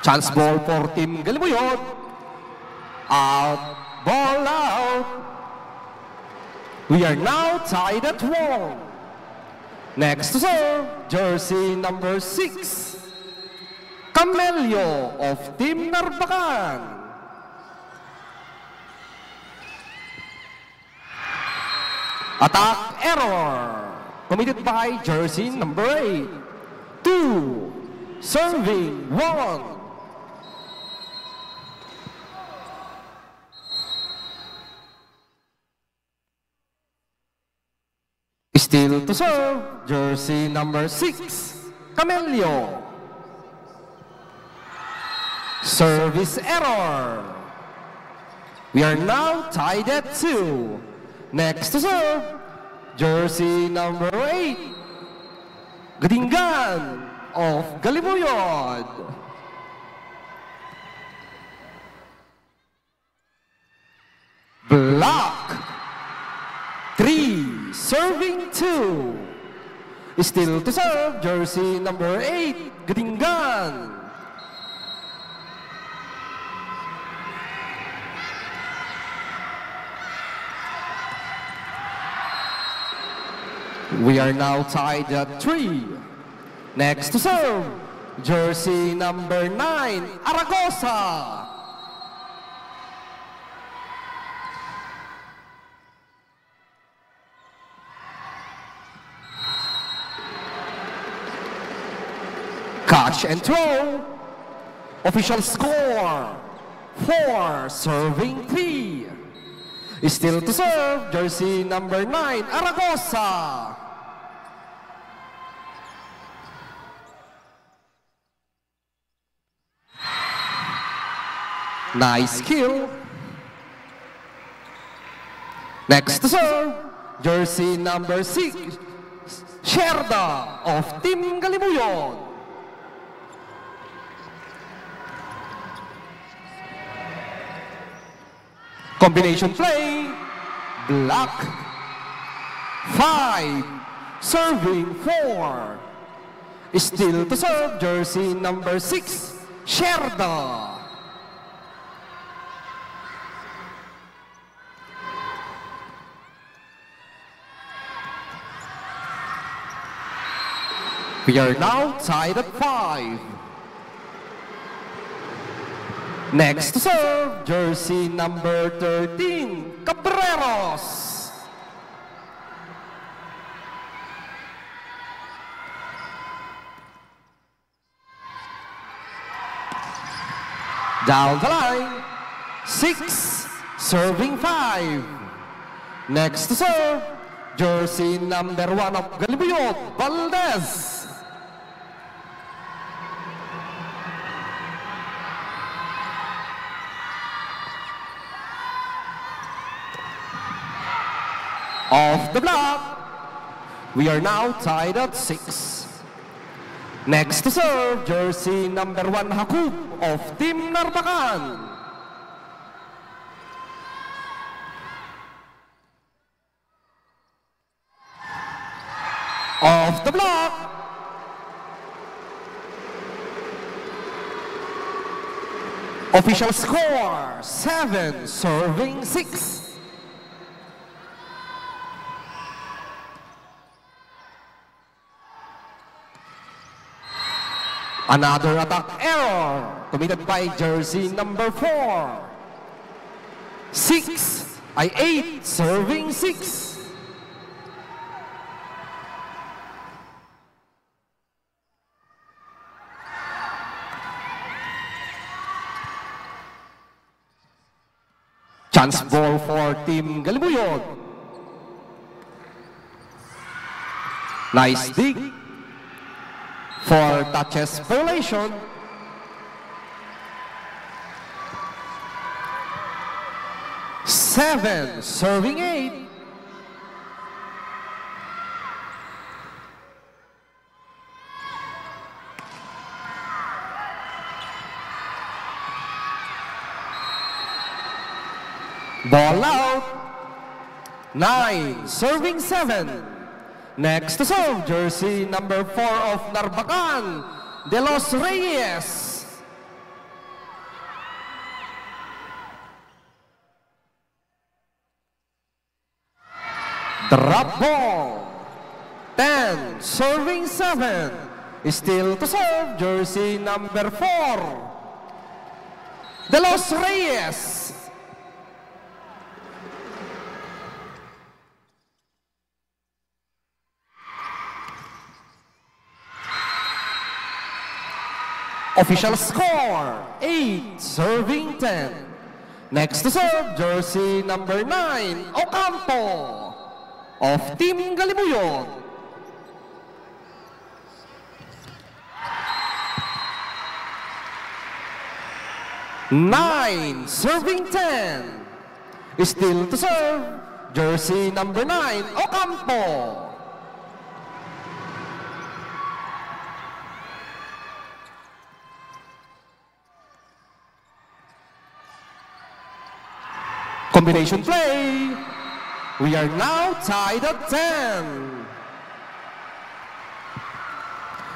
Chance ball for Team Galimuyod. Out. Ball out. We are now tied at one. Next to serve, jersey number six, Camelio of Team Narbacan. Attack error committed by jersey number eight. Two, serving one. Still to serve, jersey number six, Camelio. Service error. We are now tied at two. Next to serve, jersey number eight, Gadingan of Galimuyod. Block. Three, serving two. Still to serve, jersey number eight, Gadingan. We are now tied at three. Next to serve, jersey number nine, Aragosa. Catch and throw. Official score, four, serving three. Still to serve, jersey number nine, Aragosa. Nice kill. Next to serve, jersey number six, Sherda of Team Galimuyod. Combination play, block, five, serving four. Still to serve, jersey number six, Sherda. We are now tied at five. Next to serve, jersey number thirteen, Cabreros. Down the line, six, serving five. Next to serve, jersey number one of Galimuyod, Valdez. Off the block. We are now tied at six. Next to serve, jersey number one, Hakob of Team Narbacan. Off the block. Official score, seven, serving six. Another attack error committed by jersey number four. Six, ay eight, serving six. Chance ball for Team Galimuyod. Nice dig for touches violation. Seven, serving eight. Ball out. Nine, serving seven. Next to serve, jersey number four of Narbacan, De Los Reyes. Drop ball. Ten, serving seven. Still to serve, jersey number four, De Los Reyes. Official score, eight, serving ten. Next to serve, jersey number nine, Ocampo. of Team Galimuyot. Nine, serving ten. Still to serve, jersey number nine, Ocampo. Combination play. We are now tied at ten.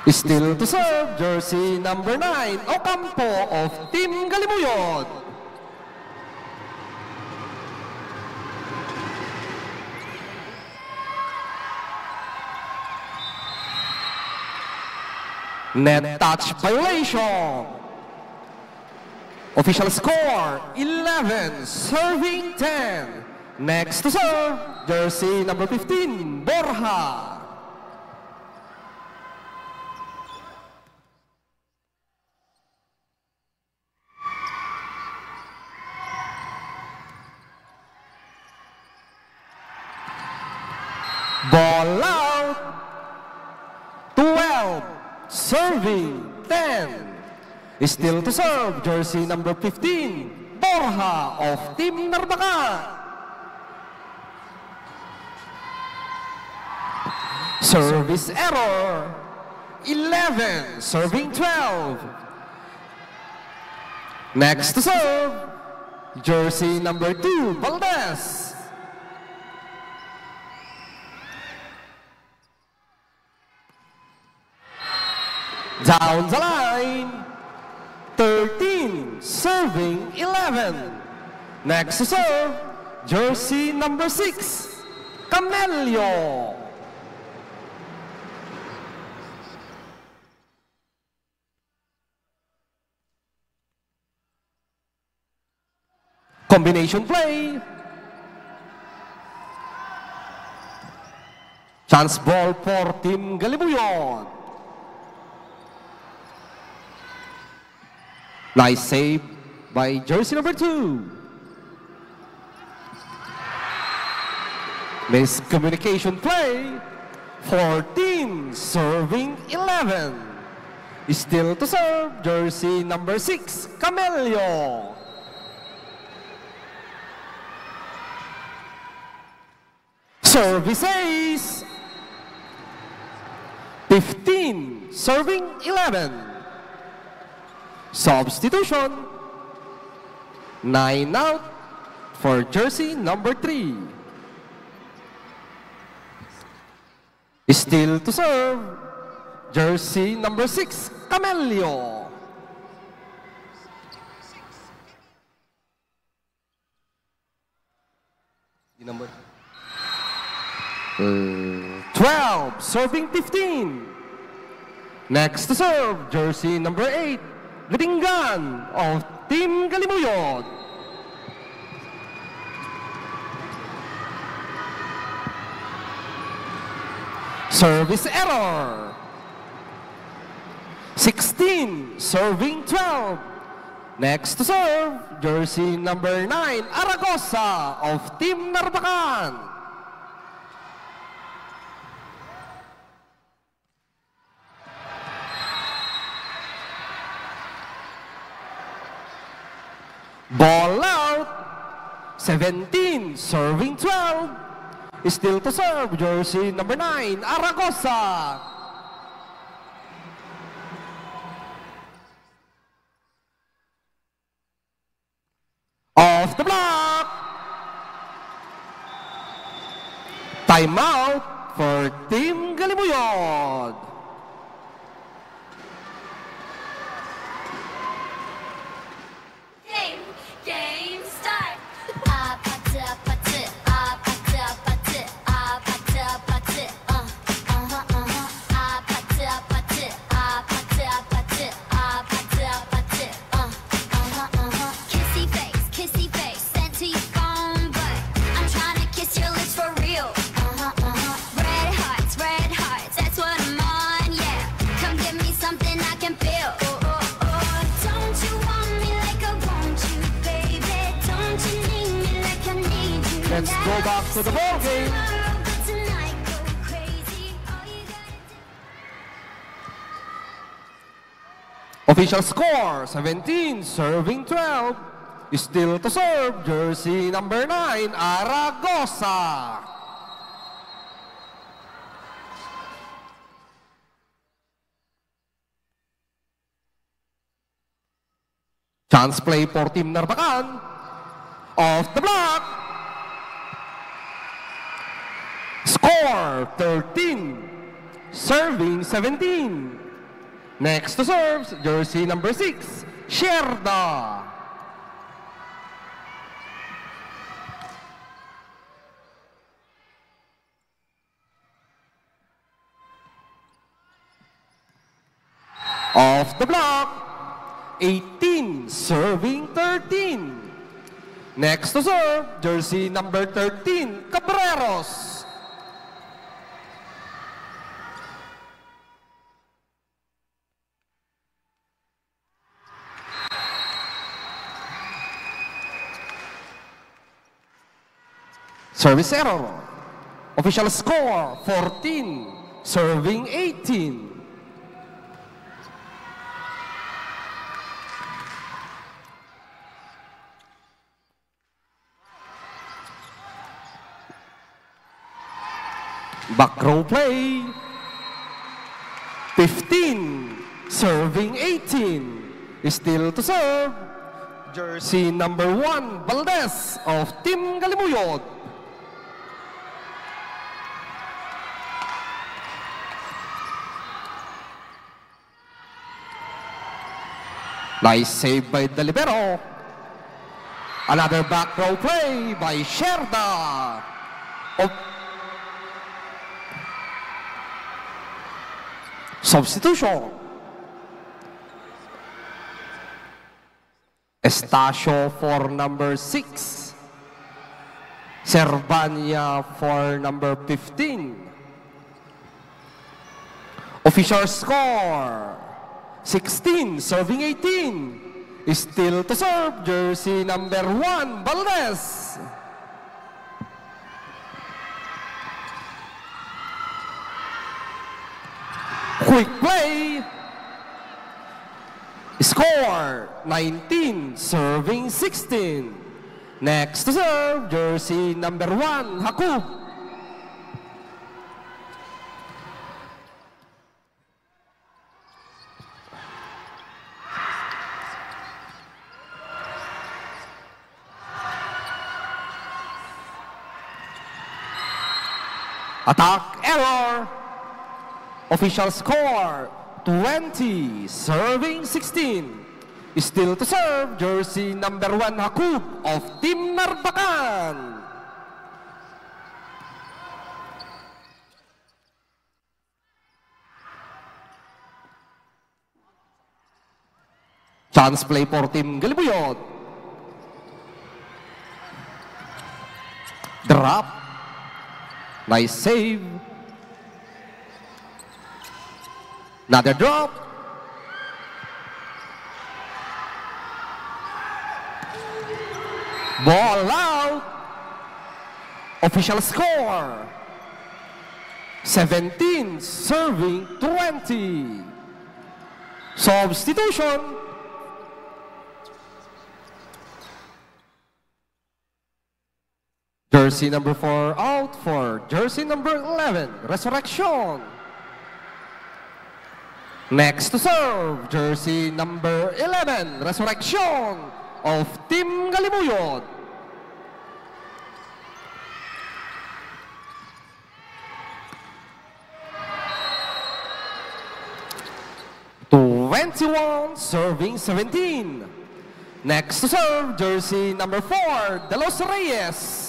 Still to serve, jersey number nine, Ocampo of Team Galimuyot. Net touch violation. Official score, eleven, serving ten. Next to serve, jersey number fifteen, Borja. Ball out. Twelve, serving ten. Still to serve, jersey number fifteen, Borja of Team Narbacan. Service error. Eleven, serving twelve. Next to serve, jersey number two, Valdez. Down the line, thirteen, serving eleven. Next to serve, jersey number six, Camelio. Combination play. Chance ball for Team Galimuyot. Nice save by jersey number two. Miscommunication play for Team Serving eleven. Still to serve, jersey number six, Camelio. Service ace. Fifteen, serving eleven. Substitution. Nine out for jersey number three. Still to serve, jersey number six, Camelio. Di number. Uh, twelve, serving fifteen. Next to serve, jersey number eight, Gadingan of Team Galimuyot. Service error. Sixteen, serving twelve. Next to serve, jersey number nine, Aragosa of Team Narbacan. Ball out. Seventeen, serving twelve. Still to serve, jersey number nine, Aragosa. Off the block! Timeout for Team Galimuyot. Game, game start. Kissy face, kissy face, sent to your phone, but I'm tryna kiss your lips for real. Red hearts, red hearts, that's what I'm on, yeah. Come give me something I can feel. Oh, oh, oh. Don't you want me like I want you, baby? Don't you need me like I need you? Let's go back to the ball game. Tomorrow, but Official score, seventeen, serving twelve. Still to serve, jersey number nine, Aragosa. Chance play for Team Narbacan. Off the block. Score, thirteen. Serving, seventeen. Next to serve, jersey number six, Sherda. Off the block, eighteen, serving thirteen. Next to serve, jersey number thirteen, Cabreros. Service error. Official score, fourteen, serving eighteen. Back row play. Fifteen, serving eighteen. Still to serve, jersey number one, Valdez of Team Galimuyod. Nice save by the libero. Another back row play by Sherda. Op-, substitution. Estacio for number six. Servania for number fifteen. Official score, sixteen, serving eighteen. Still to serve, jersey number one, Valdez. Quick play. Score, nineteen, serving sixteen. Next to serve, jersey number one, Hakob. Attack error. Official score, twenty, serving sixteen. Still to serve, jersey number one, Hakob of Team Narbacan. Chance play for Team Galimuyod. Drop. Nice save. Another drop. Ball out. Official score, seventeen, serving twenty. Substitution. Jersey number four out for jersey number eleven, Resurrection. Next to serve, jersey number eleven, Resurrection of Team Galimuyod. Twenty-one, serving seventeen. Next to serve, jersey number four, De Los Reyes.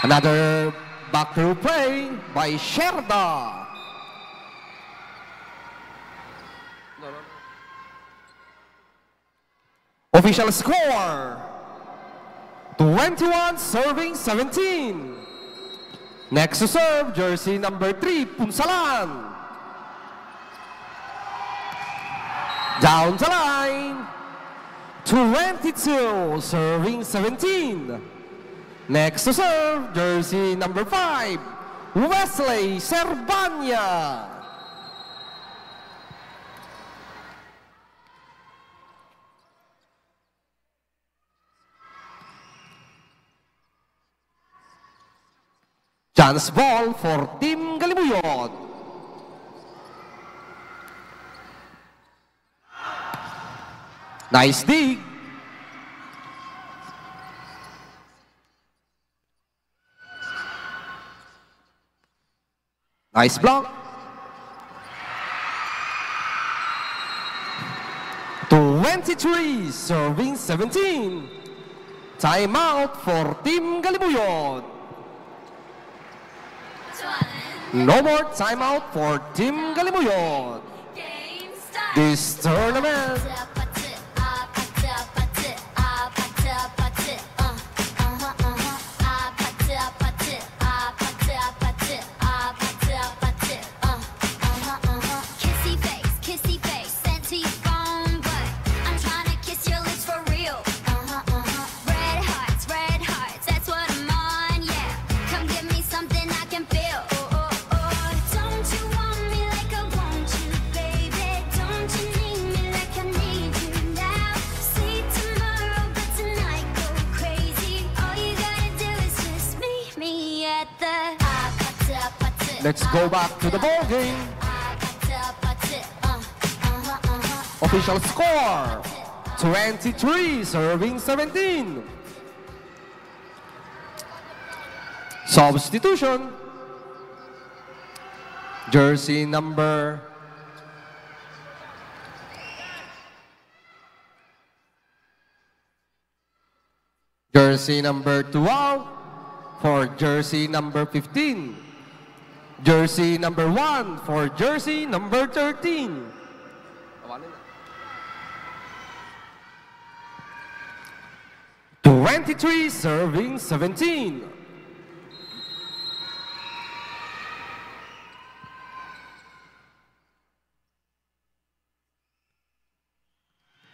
Another back row play by Sherda. Official score, twenty-one serving seventeen. Next to serve, jersey number three, Punsalan. Down the line, twenty-two serving seventeen. Next to serve, jersey number five, Wesley Serbanya. Chance ball for Team Galimuyod. Nice dig. Nice block. Twenty-three, serving seventeen. Timeout for Team Galimuyod. No more timeout for Team Galimuyod. This tournament. Red hearts, red hearts, that's what I'm on, yeah. Come give me something I can feel. Oh, oh, oh. Don't you want me like I want you, baby? Don't you need me like I need you now? See tomorrow, but tonight go crazy. All you gotta do is just meet me at the. Let's go back to the ball game. Official score, twenty-three, serving seventeen. Substitution. Jersey number, jersey number twelve for jersey number fifteen. Jersey number one for jersey number thirteen. Twenty-three serving seventeen.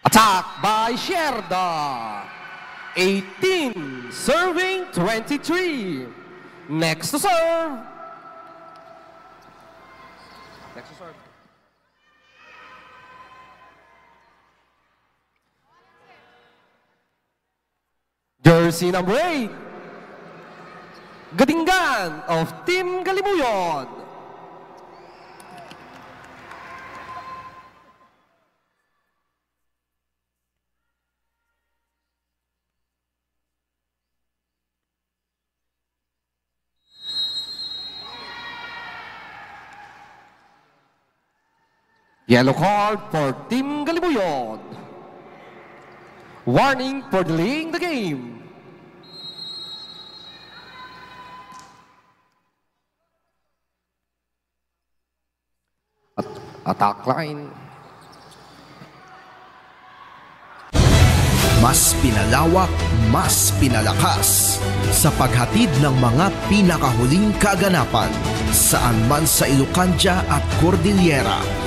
Attack by Sierda. Eighteen serving twenty-three. Next to serve. Next to serve. Jersey number eight, Gadingan of Team Galimuyod. Yellow card for Team Galimuyod. Warning for delaying the game. At-, attack line. Mas pinalawak, mas pinalakas sa paghatid ng mga pinakahuling kaganapan, saan man sa Ilocandia at Cordillera.